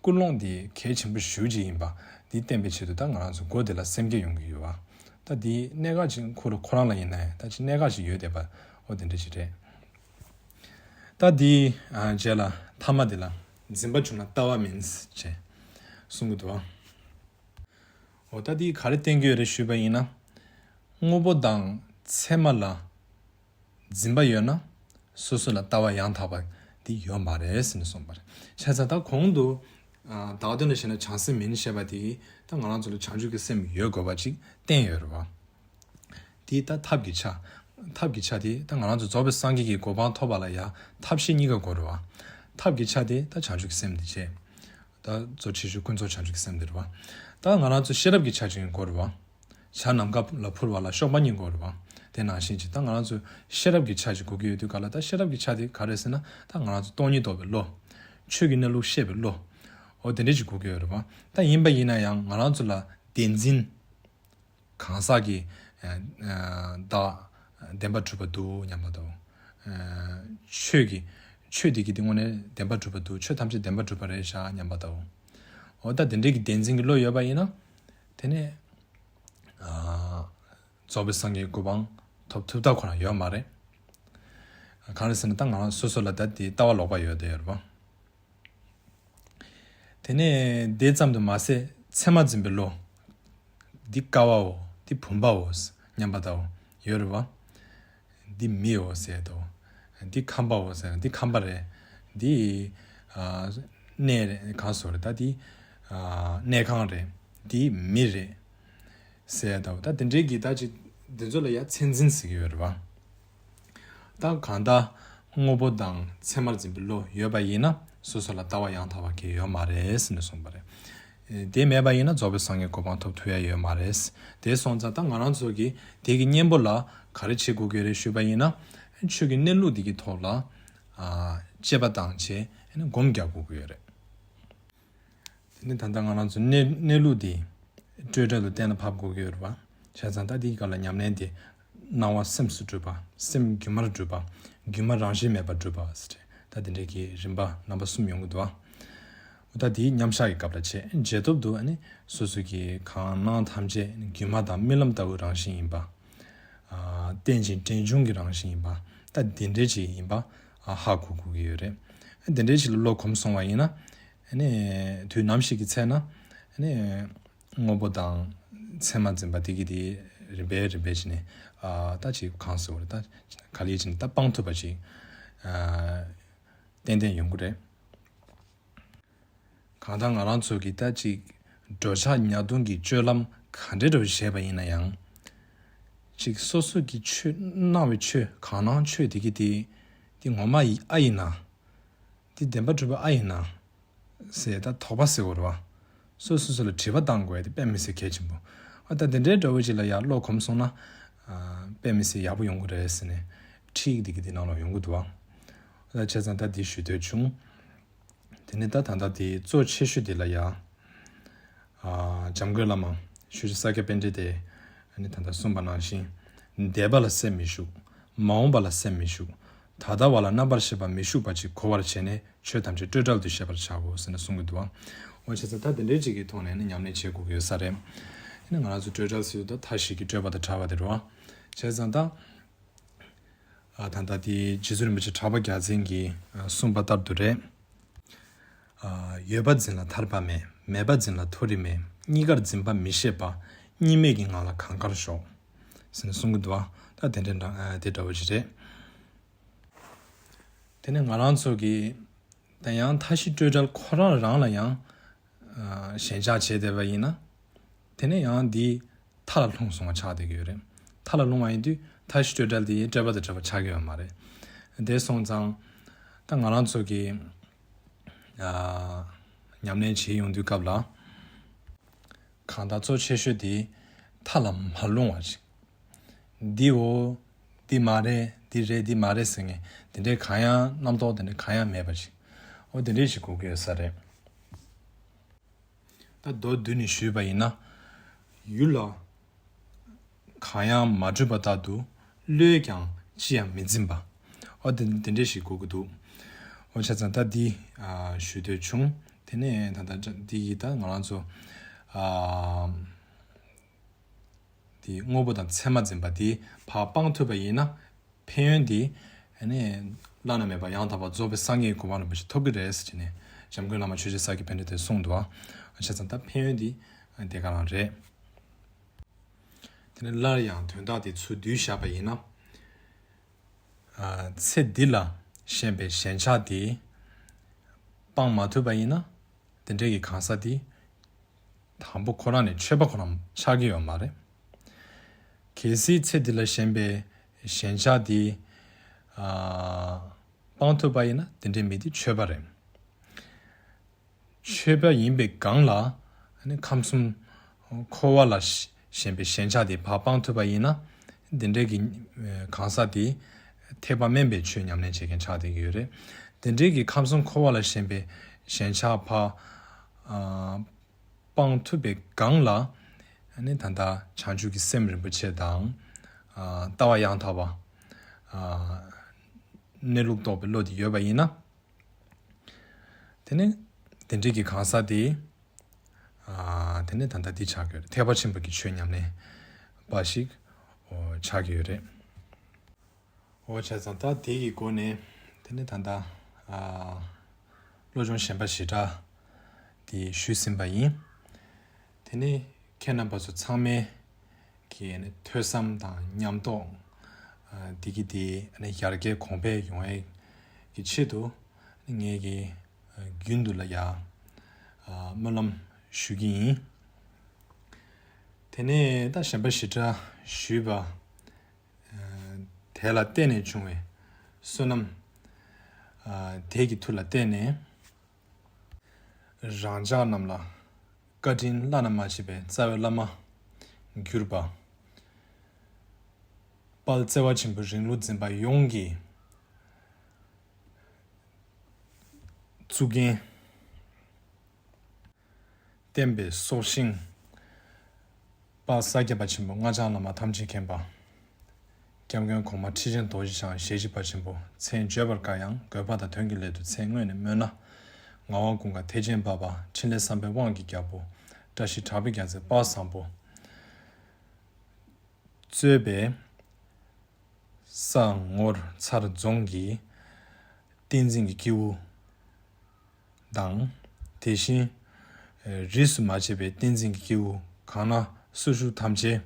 ཀུན་སློང་དེ་གལ་ཆེན་པོ་ཞེ་པོ་ཅིག་ཡིན་པ་འདི་བསྟན་པའི་ཆེད་དུ་ད་ང་རང་ཚོ་སྒོ་དེ་ལ་སེམས་བསྐྱེད་ཡོང་གི་ཡོད་པ། ད་འདི་གནད་འགག་ཅིག་ཁོ་རང་ཁོ་རང་ལ་ཡིན་ན་ཡང་ད་ཅིག་གནད་འགག་ཅིག་ཡོད་བསྡད་པ་འོ་དེ་འདྲ་ཅིག་རེད། ད་འདི་ཨ་རྗེས་ལ་ཐ་མ་དེ་ལ་འཛིན་པ་བྱུང་ན་ལྟ་བ་མིན་ཅེས་གསུང་གི་འདུག་བ། འོ་ད་འདི་ག་རེ་བསྟན་གྱི་ཡོད་རེད་ཞུས་པ་ཡིན་ན། དངོས་པོ་དང་མཚན་མ་ལ་འཛིན་པ་ཡོད་ན་སོ་སོ་ལ་ལྟ་བ་ཡང་དག་པ་འདི་ཡོད་མ་རེད་ཟེར་ནས་གསུངས་པ་རེད། བྱས་ཙང་ད་གོང་དུ་ཨ་བདག་དོན་ལ་ཞེན་ན་བྱང་སེམས་མིན་ཞེས་པ་དེ་ད་ང་རང་ཚོ་ལ་བྱང་ཆུབ་ཀྱི་སེམས་ཡོད་དགོས་པ་ཅིག་བསྟན་ཡོད་རེད་བ། དེ་ད་ཐབས་ཀྱི་ཆ། ཐབས་ཀྱི་ཆ་དེ་ད་ང་རང་ཚོ་རྫོགས་པའི་སངས་རྒྱས་ཀྱི་གོ་འཕང་ཐོབ་པ་ལ་ཡང་ཐབས་ཤེས་གཉིས་ཀ་དགོས་རེད་བ། ཐབས་ཀྱི་ཆ་དེ་ད་བྱང་ཆུབ་ཀྱི་སེམས་དེ་བྱས། ད་གཙོ་ཆེ་ཤོས་ཀུན་རྫོབ་བྱང་ཆུབ་ཀྱི་སེམས་དེ་རེད་བ། ད་ང་རང་ཚོ་ཤེས་རབ་ཀྱི་ཆ་ཅིག་དགོས་རེད་བ། བྱ་ནམ་མཁའ་ལ་འཕུར་བ་ལ་གཤོག་པ་གཉིས་དགོས་རེད་བ། དེ་ནང་བཞིན་གྱི་ད་ང་རང་ཚོ་ཤེས་རབ་ཀྱི་ཆ་ཞིག་གོ་གི་ཡོད་དུས་ག་ལ། ད་ཤེས་རབ་ཀྱི་ཆ་དེ་ག་རེ་ཟེར་ན། ད་ང་རང་ཚོ་སྟོང་ཉིད་རྟོགས་པའི་བློ། ཆོས་ཀྱི་གནས་ལུགས་ཤེས་པའི་བློ། འོ་དེ་འདྲ་ཞིག་གོ་གི་ཡོད་རེད་པ། ད་ཡིན་པ་ཡིན་ན་ཡང་ང་རང་ཚོ་ལ་བདེན་འཛིན། གང་ཟག་གི་ཨ་ཨ་བདག་བདེན་པར་གྲུབ་པ་འདུག་སྙམ་པ་དང་། ཨ་ཆོས་ཀྱི་ཆོས་དེ་གི་དེ་དངོས་གནས་བདེན་པར་གྲུབ་པ་འདུག་ཆོས་ཐམས་ཅད་བདེན་པར་གྲུབ་པ་རེད་བཞག་སྙམ་པ་དང་། འོ་ད་དེ་འདྲའི་གི་བདེན་འཛིན་གྱི་བློ་ཡོད་པ་ཡིན་ན། དེ་ནས་ཨ་རྫོགས་པའི་སངས་རྒྱས་གོ་འཕང་ཐོབ་ཐུབ་ཐབས་ཁོ་རང་ཡོད་མ་རེད། གང་རེད་ཟེར་ན། ད་ང་རང་སོ་སོ་ལ་ད་དེ་ལྟ་བ་ལོག་པ་ཡོད་དེ་ཡོད་རེད་པ། དེ་ནས་དེ་ཙམ་དུ་མ་ཟད་མཚན་མ་འཛིན་པའི་བློ། འདི་ཀ་བའོ། འདི་བུམ་པའོ་སྙམ་པ་དང་ཡོད་རེད་པ། འདི་མིའོ་ཟེར་དོ། འདི་ཁམས་པའོ་ཟེར། འདི་ཁམས་པ་རེད། འདི་ཨ་གནས་རེད། གང་སོ་རེད། ད་འདི་ཨ་གནས་ཁང་རེད། འདི་མི་རེད་ཟེར་དོ། ད་དེ་འདྲའི་གི་ད་ཅིག་འདི་ཚོ་ལ་ཡ་མཚན་འཛིན་ཟེར་གི་ཡོད་རེད་པ། ད་གང་ལྟར་དངོས་པོ་དང་མཚན་མར་འཛིན་པའི་བློ་ཡོད་པ་ཡིན་ན། སོ་སོ་ལ་ལྟ་བ་ཡང་དག་པ་གང་ཡང་ཡོད་མ་རེད་ཟེར་ནས་གསུངས་པ་རེད། དེ་མེད་པ་ཡིན་ན་རྫོགས་པའི་སངས་རྒྱས་གོ་འཕང་ཐོབ་ཐུབ་ཡ་ཡོད་མ་རེད། དེ་སོང་ཙང་ད་ང་རང་ཚོ་གིས་དེ་གི་གཉེན་པོ་ལ་ག་རེ་བྱེད་དགོས་ཀྱི་རེད་ཞུས་པ་ཡིན་ན། ཆོས་ཀྱི་གནས་ལུགས་དེ་གི་ཐོག་ལ་ཨ་དཔྱད་པ་བཏང་བྱས་སྒོམ་རྒྱག་དགོས་ཀྱི་ཡོད་རེད། དེ་ནི་ད་ལྟ་ང་རང་ཚོ་གནས་གནས་ལུགས་འདི་སྤྲོས་བྲལ་དུ་གཏན་ལ་ཕབ་དགོས་ཀྱི་ཡོད་རེད་པ། བྱས་ཙང་ད་འདིའི་སྐབས་ལ་ཉམས་ལེན་དེ་སྣང་བ་སེམས་སུ་གྲུབ་པ། སེམས་སྒྱུ་མར་གྲུབ་པ། སྒྱུ་མ་རང་བཞིན་མེད་པར་གྲུབ་པ་ཟེར། ད་དེ་འདྲའི་གི་རིམ་པ་རྣམ་པ་གསུམ་ཡོང་གི་འདུག་པ། ད་དེའི་མཉམ་བཞག་གི་སྐབས་ལ་བྱས། རྗེས་ཐོབ་ཏུ་ཨ་ནི་སོ་སོ་གི་གང་སྣང་ཐམས་ཅད་སྒྱུ་མ་དང་རྨི་ལམ་ལྟ་བུའི་རང་བཞིན་ཡིན་པ། ཨ་རྟེན་ཅིང་འབྲེལ་འབྱུང་གི་རང་བཞིན་ཡིན་པ། ད་དེ་འདྲའི་ཅིག་ཡིན་པ་ཨ་ཧ་གོ་དགོས་ཀྱི་ཡོད་རེད། དེ་འདྲའི་ཅིག་ལ་བློ་གོམས་སོང་བ་ཡིན་ན། ཨ་ནི་དུས་ནམ་ཞིག་གི་ཚེ་ན་ཨ་ནི་དངོས་པོ་དང་མཚན་མ་འཛིན་པ་དེ་གི་དེ་རིམ་པས་རིམ་པས་བྱས་ནས་ཨ་ད་ཅིག་གང་ཟེར་བ་རེད། ད་ག་ལེར་བྱས་ནས་ད་སྤང་ཐུབ་པ་ཅིག་ཨ་ཏན་ཏན་ཡོང་གི་རེད། གང་ལྟར་ང་རང་ཚོ་གིས་ད་ཅིག་འགྲོ་འཆག་ཉལ་འདུག་གི་སྤྱོད་ལམ་ག་འདྲ་འདྲ་བོ་བྱས་པ་ཡིན་ན་ཡང་། ཅིག་སོ་སོ་གི་ཆོས་སྣང་བའི་ཆོས་གང་སྣང་ཆོས་དེ་གི་དེ་དེ་ངོ་མ་ཡི་ཨ་ཡིན་ན། དེ་བདེན་པར་གྲུབ་པ་ཨ་ཡིན་ན་ཟེར། ད་དོགས་པ་ཟེར་བ་རེད་པ། སོ་སོ་སོ་ལ་དྲི་བ་བཏང་དགོས་དེ་དཔེ་མི་སྲིད་གལ་ཆེན་པོ། ཨ་ད་དེ་འདྲའི་འདྲ་བོ་ཅིག་ལ་ཡར་བློ་གོམས་སོང་ན་ཨ་དཔེ་མི་སྲིད་ཡག་པོ་ཡོང་གི་རེད་ཟེར་ནས་ཁྲིད་དེ་གི་དེ་ནང་ལ་ཡོང་གི་འདུག་པ། ཨ་ད་བྱས་ཙང་ད་དེ་ཞུ་འདོད་བྱུང་། དེ་ནས་ད་ད་ལྟ་དེ་གཙོ་ཆེ་ཤོས་དེ་ལ་ཡ། ཨ་འཇམ་མགོན་བླ་མ་ཆོས་རྗེ་ས་སྐྱ་པཎྜི་ཏས་ཨ་ནི་ད་ལྟ་གསུངས་པ་ནང་བཞིན། འདས་པ་ལ་སེམས་མི་ཤུགས། མ་འོངས་པ་ལ་སེམས་མི་ཤུགས། ད་ལྟ་བ་ལ་རྣམ་པར་ཤེས་པ་མི་ཤུགས་པ་ཅིག་གོ་བར་བྱས་ནས་ཆོས་ཐམས་ཅད་སྤྲོས་བྲལ་དུ་ཤེས་པར་བྱའོ་ཟེར་ནས་གསུང་གི་འདུག་པ། འོ་བྱས་ཙང་ད་དེ་འདྲའི་ཅིག་གི་ཐོག་ནས་ནི་ཉམས་ལེན་བྱེད་དགོས་ཀྱི་ཡོད་ས་རེད། ཨ་ནི་ང་རང་ཚོ་སྤྲོས་བྲལ་ཟེར་དུས་ད་མཐའ་བཞི་གི་སྤྲོས་པ་དང་བྲལ་བ་དེ་རེད་པ། བྱས་ཙང་ད། ཨ་ད་ལྟ་དེ་རྗེ་བཙུན་རིན་པོ་ཆེ་གྲགས་པ་རྒྱལ་མཚན་གྱིས་ཨ་གསུངས་པ་ལྟར་དུ་རེད། ཨ་ཡོད་པ་འཛིན་ལ་ཐར་པ་མེད། མེད་པ་འཛིན་ལ་མཐོ་རིས་མེད། གཉིས་ཀར་འཛིན་པ་མི་ཤེས་པ། གཉིས་མེད་ཀྱི་ངང་ལ་གང་དགར་ཞོག་ཟེར་ནས་གསུང་གི་འདུག་པ། ད་དེ་འདྲ་འདྲ་ཨ་དེ་འདྲ་བོ་ཞིག་རེད། དེ་ནས་ང་རང་ཚོ་གིས་ད་ཡང་མཐའ་བཞི་སྤྲོས་བྲལ་ཁོ་རང་རང་ལ་ཡང་ཨ་ཞེན་ཆགས་བྱས་བསྡད་པ་ཡིན་ན། དེ་ནས་ཡང་འདི་མཐའ་ལ་ལྷུང་སོང་བ་ཆགས་བསྡད་ཀྱི་ཡོད་རེད། མཐའ་ལ་ལྷུང་བ་ཡིན་དུས་མཐའ་བཞི་སྤྲོས་བྲལ་དེ་སྤྲོས་པ་དང་བྲལ་བ་ཆགས་ཀྱི་ཡོད་མ་རེད། དེ་སོང་ཙང་ད་ང་རང་ཚོ་གིས་ཨ་ཉམས་ལེན་བྱེད་ཡོང་དུས་སྐབས་ལ། གང་ལྟར་གཙོ་ཆེ་ཤོས་དེ་མཐའ་ལ་མ་ལྷུང་བ་ཞིག་འདི་འོ། འདི་མ་རེད། འདི་རེད། འདི་མ་རེད་ཟེར་མཁན་དེ་འདྲའི་གང་ཡང་རྣམ་རྟོག་དེ་འདྲ་གང་ཡང་མེད་པ་ཞིག་འོ་དེ་འདྲའི་ཞིག་དགོས་ཀྱི་ཡོད་ས་རེད། ད་མདོར་བསྡུས་ནས་ཞུས་པ་ཡིན་ན། ཡུལ་ལ་གང་ཡང་མ་གྲུབ་པ་ལྟར་དུ་བློས་ཀྱང་ཅི་ཡང་མི་འཛིན་པ། འོ་དེ་དེ་འདྲས་ཞིག་དགོས་ཀྱི་འདུག་འོ་བྱས་ཙང་ད་འདི་ཨ་ཞུ་འདོད་བྱུང་། དེ་ནས་ད་ལྟ་འདི་ཡིས་ད་ང་རང་ཚོ་ཨ་འདི་དངོས་པོ་དང་མཚན་མ་འཛིན་པ་འདི་ཕར་སྤང་ཐུབ་པ་ཡིན་ན། ཕན་ཡོན་འདི་ཨ་ནི་བླ་ན་མེད་པ་ཡང་དག་པར་རྫོགས་པའི་སངས་རྒྱས་ཀྱི་གོ་འཕང་རིན་པོ་ཆེ་ཐོབ་ཀྱི་རེད་ཟེར་ནས་འཇམ་མགོན་བླ་མ་ཆོས་རྗེ་ས་སྐྱ་པཎྜི་ཏས་གསུངས་འདུག་པ། བྱས་ཙང་ད་ཕན་ཡོན་འདི་དེ་ག་རང་རེད། དེ་ནས་སླར་ཡང་དོན་དག་དེ་ཚུར་བསྡུས་བཞག་པ་ཡིན་ན། ཨ་ཚེ་འདི་ལ་ཞེན་པའི་ཞེན་ཆགས་དེ་སྤང་མ་ཐུབ་པ་ཡིན་ན། དེ་འདྲའི་གི་གང་ཟག་དེ་དང་པོ་ཁོ་རང་ནས་ཆོས་པ་ཁོ་རང་ཆགས་ཀྱི་ཡོད་མ་རེད། གལ་སྲིད་ཚེ་འདི་ལ་ཞེན་པའི་ཞེན་ཆགས་དེ་ཨ་སྤང་ཐུབ་པ་ཡིན་ན་དེ་འདྲའི་མི་དེ་ཆོས་པ་རེད། ཆོས་པ་ཡིན་པའི་སྒང་ལ་ཨ་ནི་ཁམས་གསུམ་འཁོར་བ་ལ་ཞེན་པའི་ཞེན་ཆགས་དེ་ཕར་སྤང་ཐུབ་པ་ཡིན་ན། འདི་འདྲའི་གི་གང་ཟག་དེ་ཐེག་པ་དམན་པའི་ཆོས་ཉམས་ལེན་བྱེད་མཁན་ཆགས་བསྡད་ཀྱི་ཡོད་རེད། དེ་འདྲའི་གི་ཁམས་གསུམ་འཁོར་བ་ལ་ཞེན་པའི་ཞེན་ཆགས་ཕར་སྤང་ཐུབ་པའི་སྒང་ལ་ནི་ད་ལྟ་བྱང་ཆུབ་ཀྱི་སེམས་རིན་པོ་ཆེ་དང་ལྟ་བ་ཡང་དག་པ་གནས་ལུགས་རྟོགས་པའི་བློ་དེ་ཡོད་པ་ཡིན་ན། དེ་ནས་དེ་འདྲའི་གི་གང་ཟག་དེ། ཨ། དེ་ནས་ད་ལྟ་འདི་ཆགས་ཀྱི་ཡོད་རེད། ཐེག་པ་ཆེན་པོ་གི་ཆོས་ཉམས་ལེན་པ་ཞིག་ཨོ་ཆགས་ཀྱི་ཡོད་རེད། ཨོ་བྱས་ཙང་ད་དེ་གི་སྒོ་ནས་དེ་ནས་ད་ལྟ་ཨ། བློ་སྦྱོང་ཞེན་པ་ཞེ་དྲག་དེ་ཞུས་ཟིན་པ་ཡིན། དེ་ནས་ཁྱེད་རྣམ་པ་ཚོ་ཚང་མས་ཀྱི་ཐོས་བསམ་དང་ཉམས་རྟོགས་འདི་གི་དེ་ཡར་རྒྱས་གོང་འཕེལ་ཡོང་ཡས་ཀྱི་ཆེད་དུ་ངས་ཀྱི་རྒྱུན་དུ་ལ་ཡ་སྨོན་ལམ་ཞུ་གི་ཡིན། དེ་ནས་ད་ཞེན་པ་ཞེ་དྲག་ཞུས་པ། དེ་ལ་བརྟེན་ནས་བྱུང་བའི་བསོད་ནམས། དེ་གི་མཐུ་ལ་བརྟེན་ནས་རང་ཅག་རྣམས་ལ་བཀའ་དྲིན་བླ་ན་མ་མཆིས་པའི་རྩ་བའི་བླ་མ་གྱུར་པ། དཔལ་བརྩེ་བ་ཆེན་པོའི་རིང་ལུགས་འཛིན་པ་ཡོངས་ཀྱི་གཙུག་རྒྱན། བསྟན་པའི་སྲོག་ཤིང་། དཔལ་ས་སྐྱ་པ་ཆེན་པོ་སྔགས་འཆང་བླ་མ་ཐམས་ཅད་མཁྱེན་པ། སྐྱབས་མགོན་གོང་མ་ཁྲི་ཆེན་རྡོ་རྗེ་འཆང་ཞལ་གཅིག་པ་ཆེན་པོ་མཚན་བརྗོད་པར་དཀའ་ཡང་དགོས་པ་དང་དོན་གྱི་སླད་དུ་མཚན་སྔོན་ནས་སྨོས་ན། ངག་དབང་ཀུན་དགའ་ཐེག་ཆེན་འཕགས་པ་འཕྲིན་ལས་བསམ་པའི་དབང་གི་རྒྱལ་པོ། བཀྲ་ཤིས་གྲགས་པའི་རྒྱལ་མཚན་དཔལ་བཟང་པོ། གཙོས་པའི་ས་ངོར་ཚར་རྫོང་གི་བསྟན་འཛིན་གྱི་སྐྱེས་བུ་དང་། དེ་བཞིན་རིས་སུ་མ་ཆད་པའི་བསྟན་འཛིན་གྱི་སྐྱེས་བུ་གང་ན་སུ་བཞུགས་ཐམས་ཅད་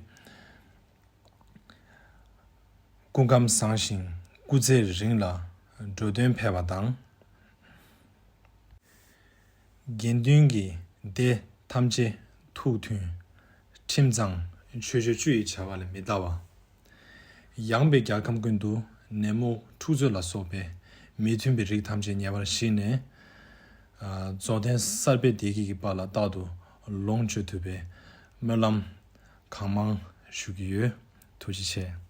སྐུ་ཁམས་བཟང་ཞིང་སྐུ་ཚེ་རིང་ལ་འགྲོ་དོན་འཕེལ་བ་དང་། དགེ་འདུན་གྱི་སྡེ་ཐམས་ཅད་ཐུགས་མཐུན། ཁྲིམས་གཙང་ཆོས་སྤྱོད་བཅུ་ཡི་བྱ་བ་ལས་མི་འདའ་བ། ཡངས་པའི་རྒྱལ་ཁམས་ཀུན་ཏུ་ནད་མུག་འཁྲུག་རྩོད་ལ་སོགས་པའི་མི་མཐུན་པའི་རིགས་ཐམས་ཅད་ཉེ་བར་ཞི་ནས། རྫོགས་ལྡན་གསར་པའི་བདེ་སྐྱིད་ཀྱི་དཔལ་ལ་རྟག་ཏུ་ལོངས་སྤྱོད་ཐུབ་པའི་སྨོན་ལམ་གང་མང་ཞུ་གི་ཡོད། ཐུགས་རྗེ་ཆེ།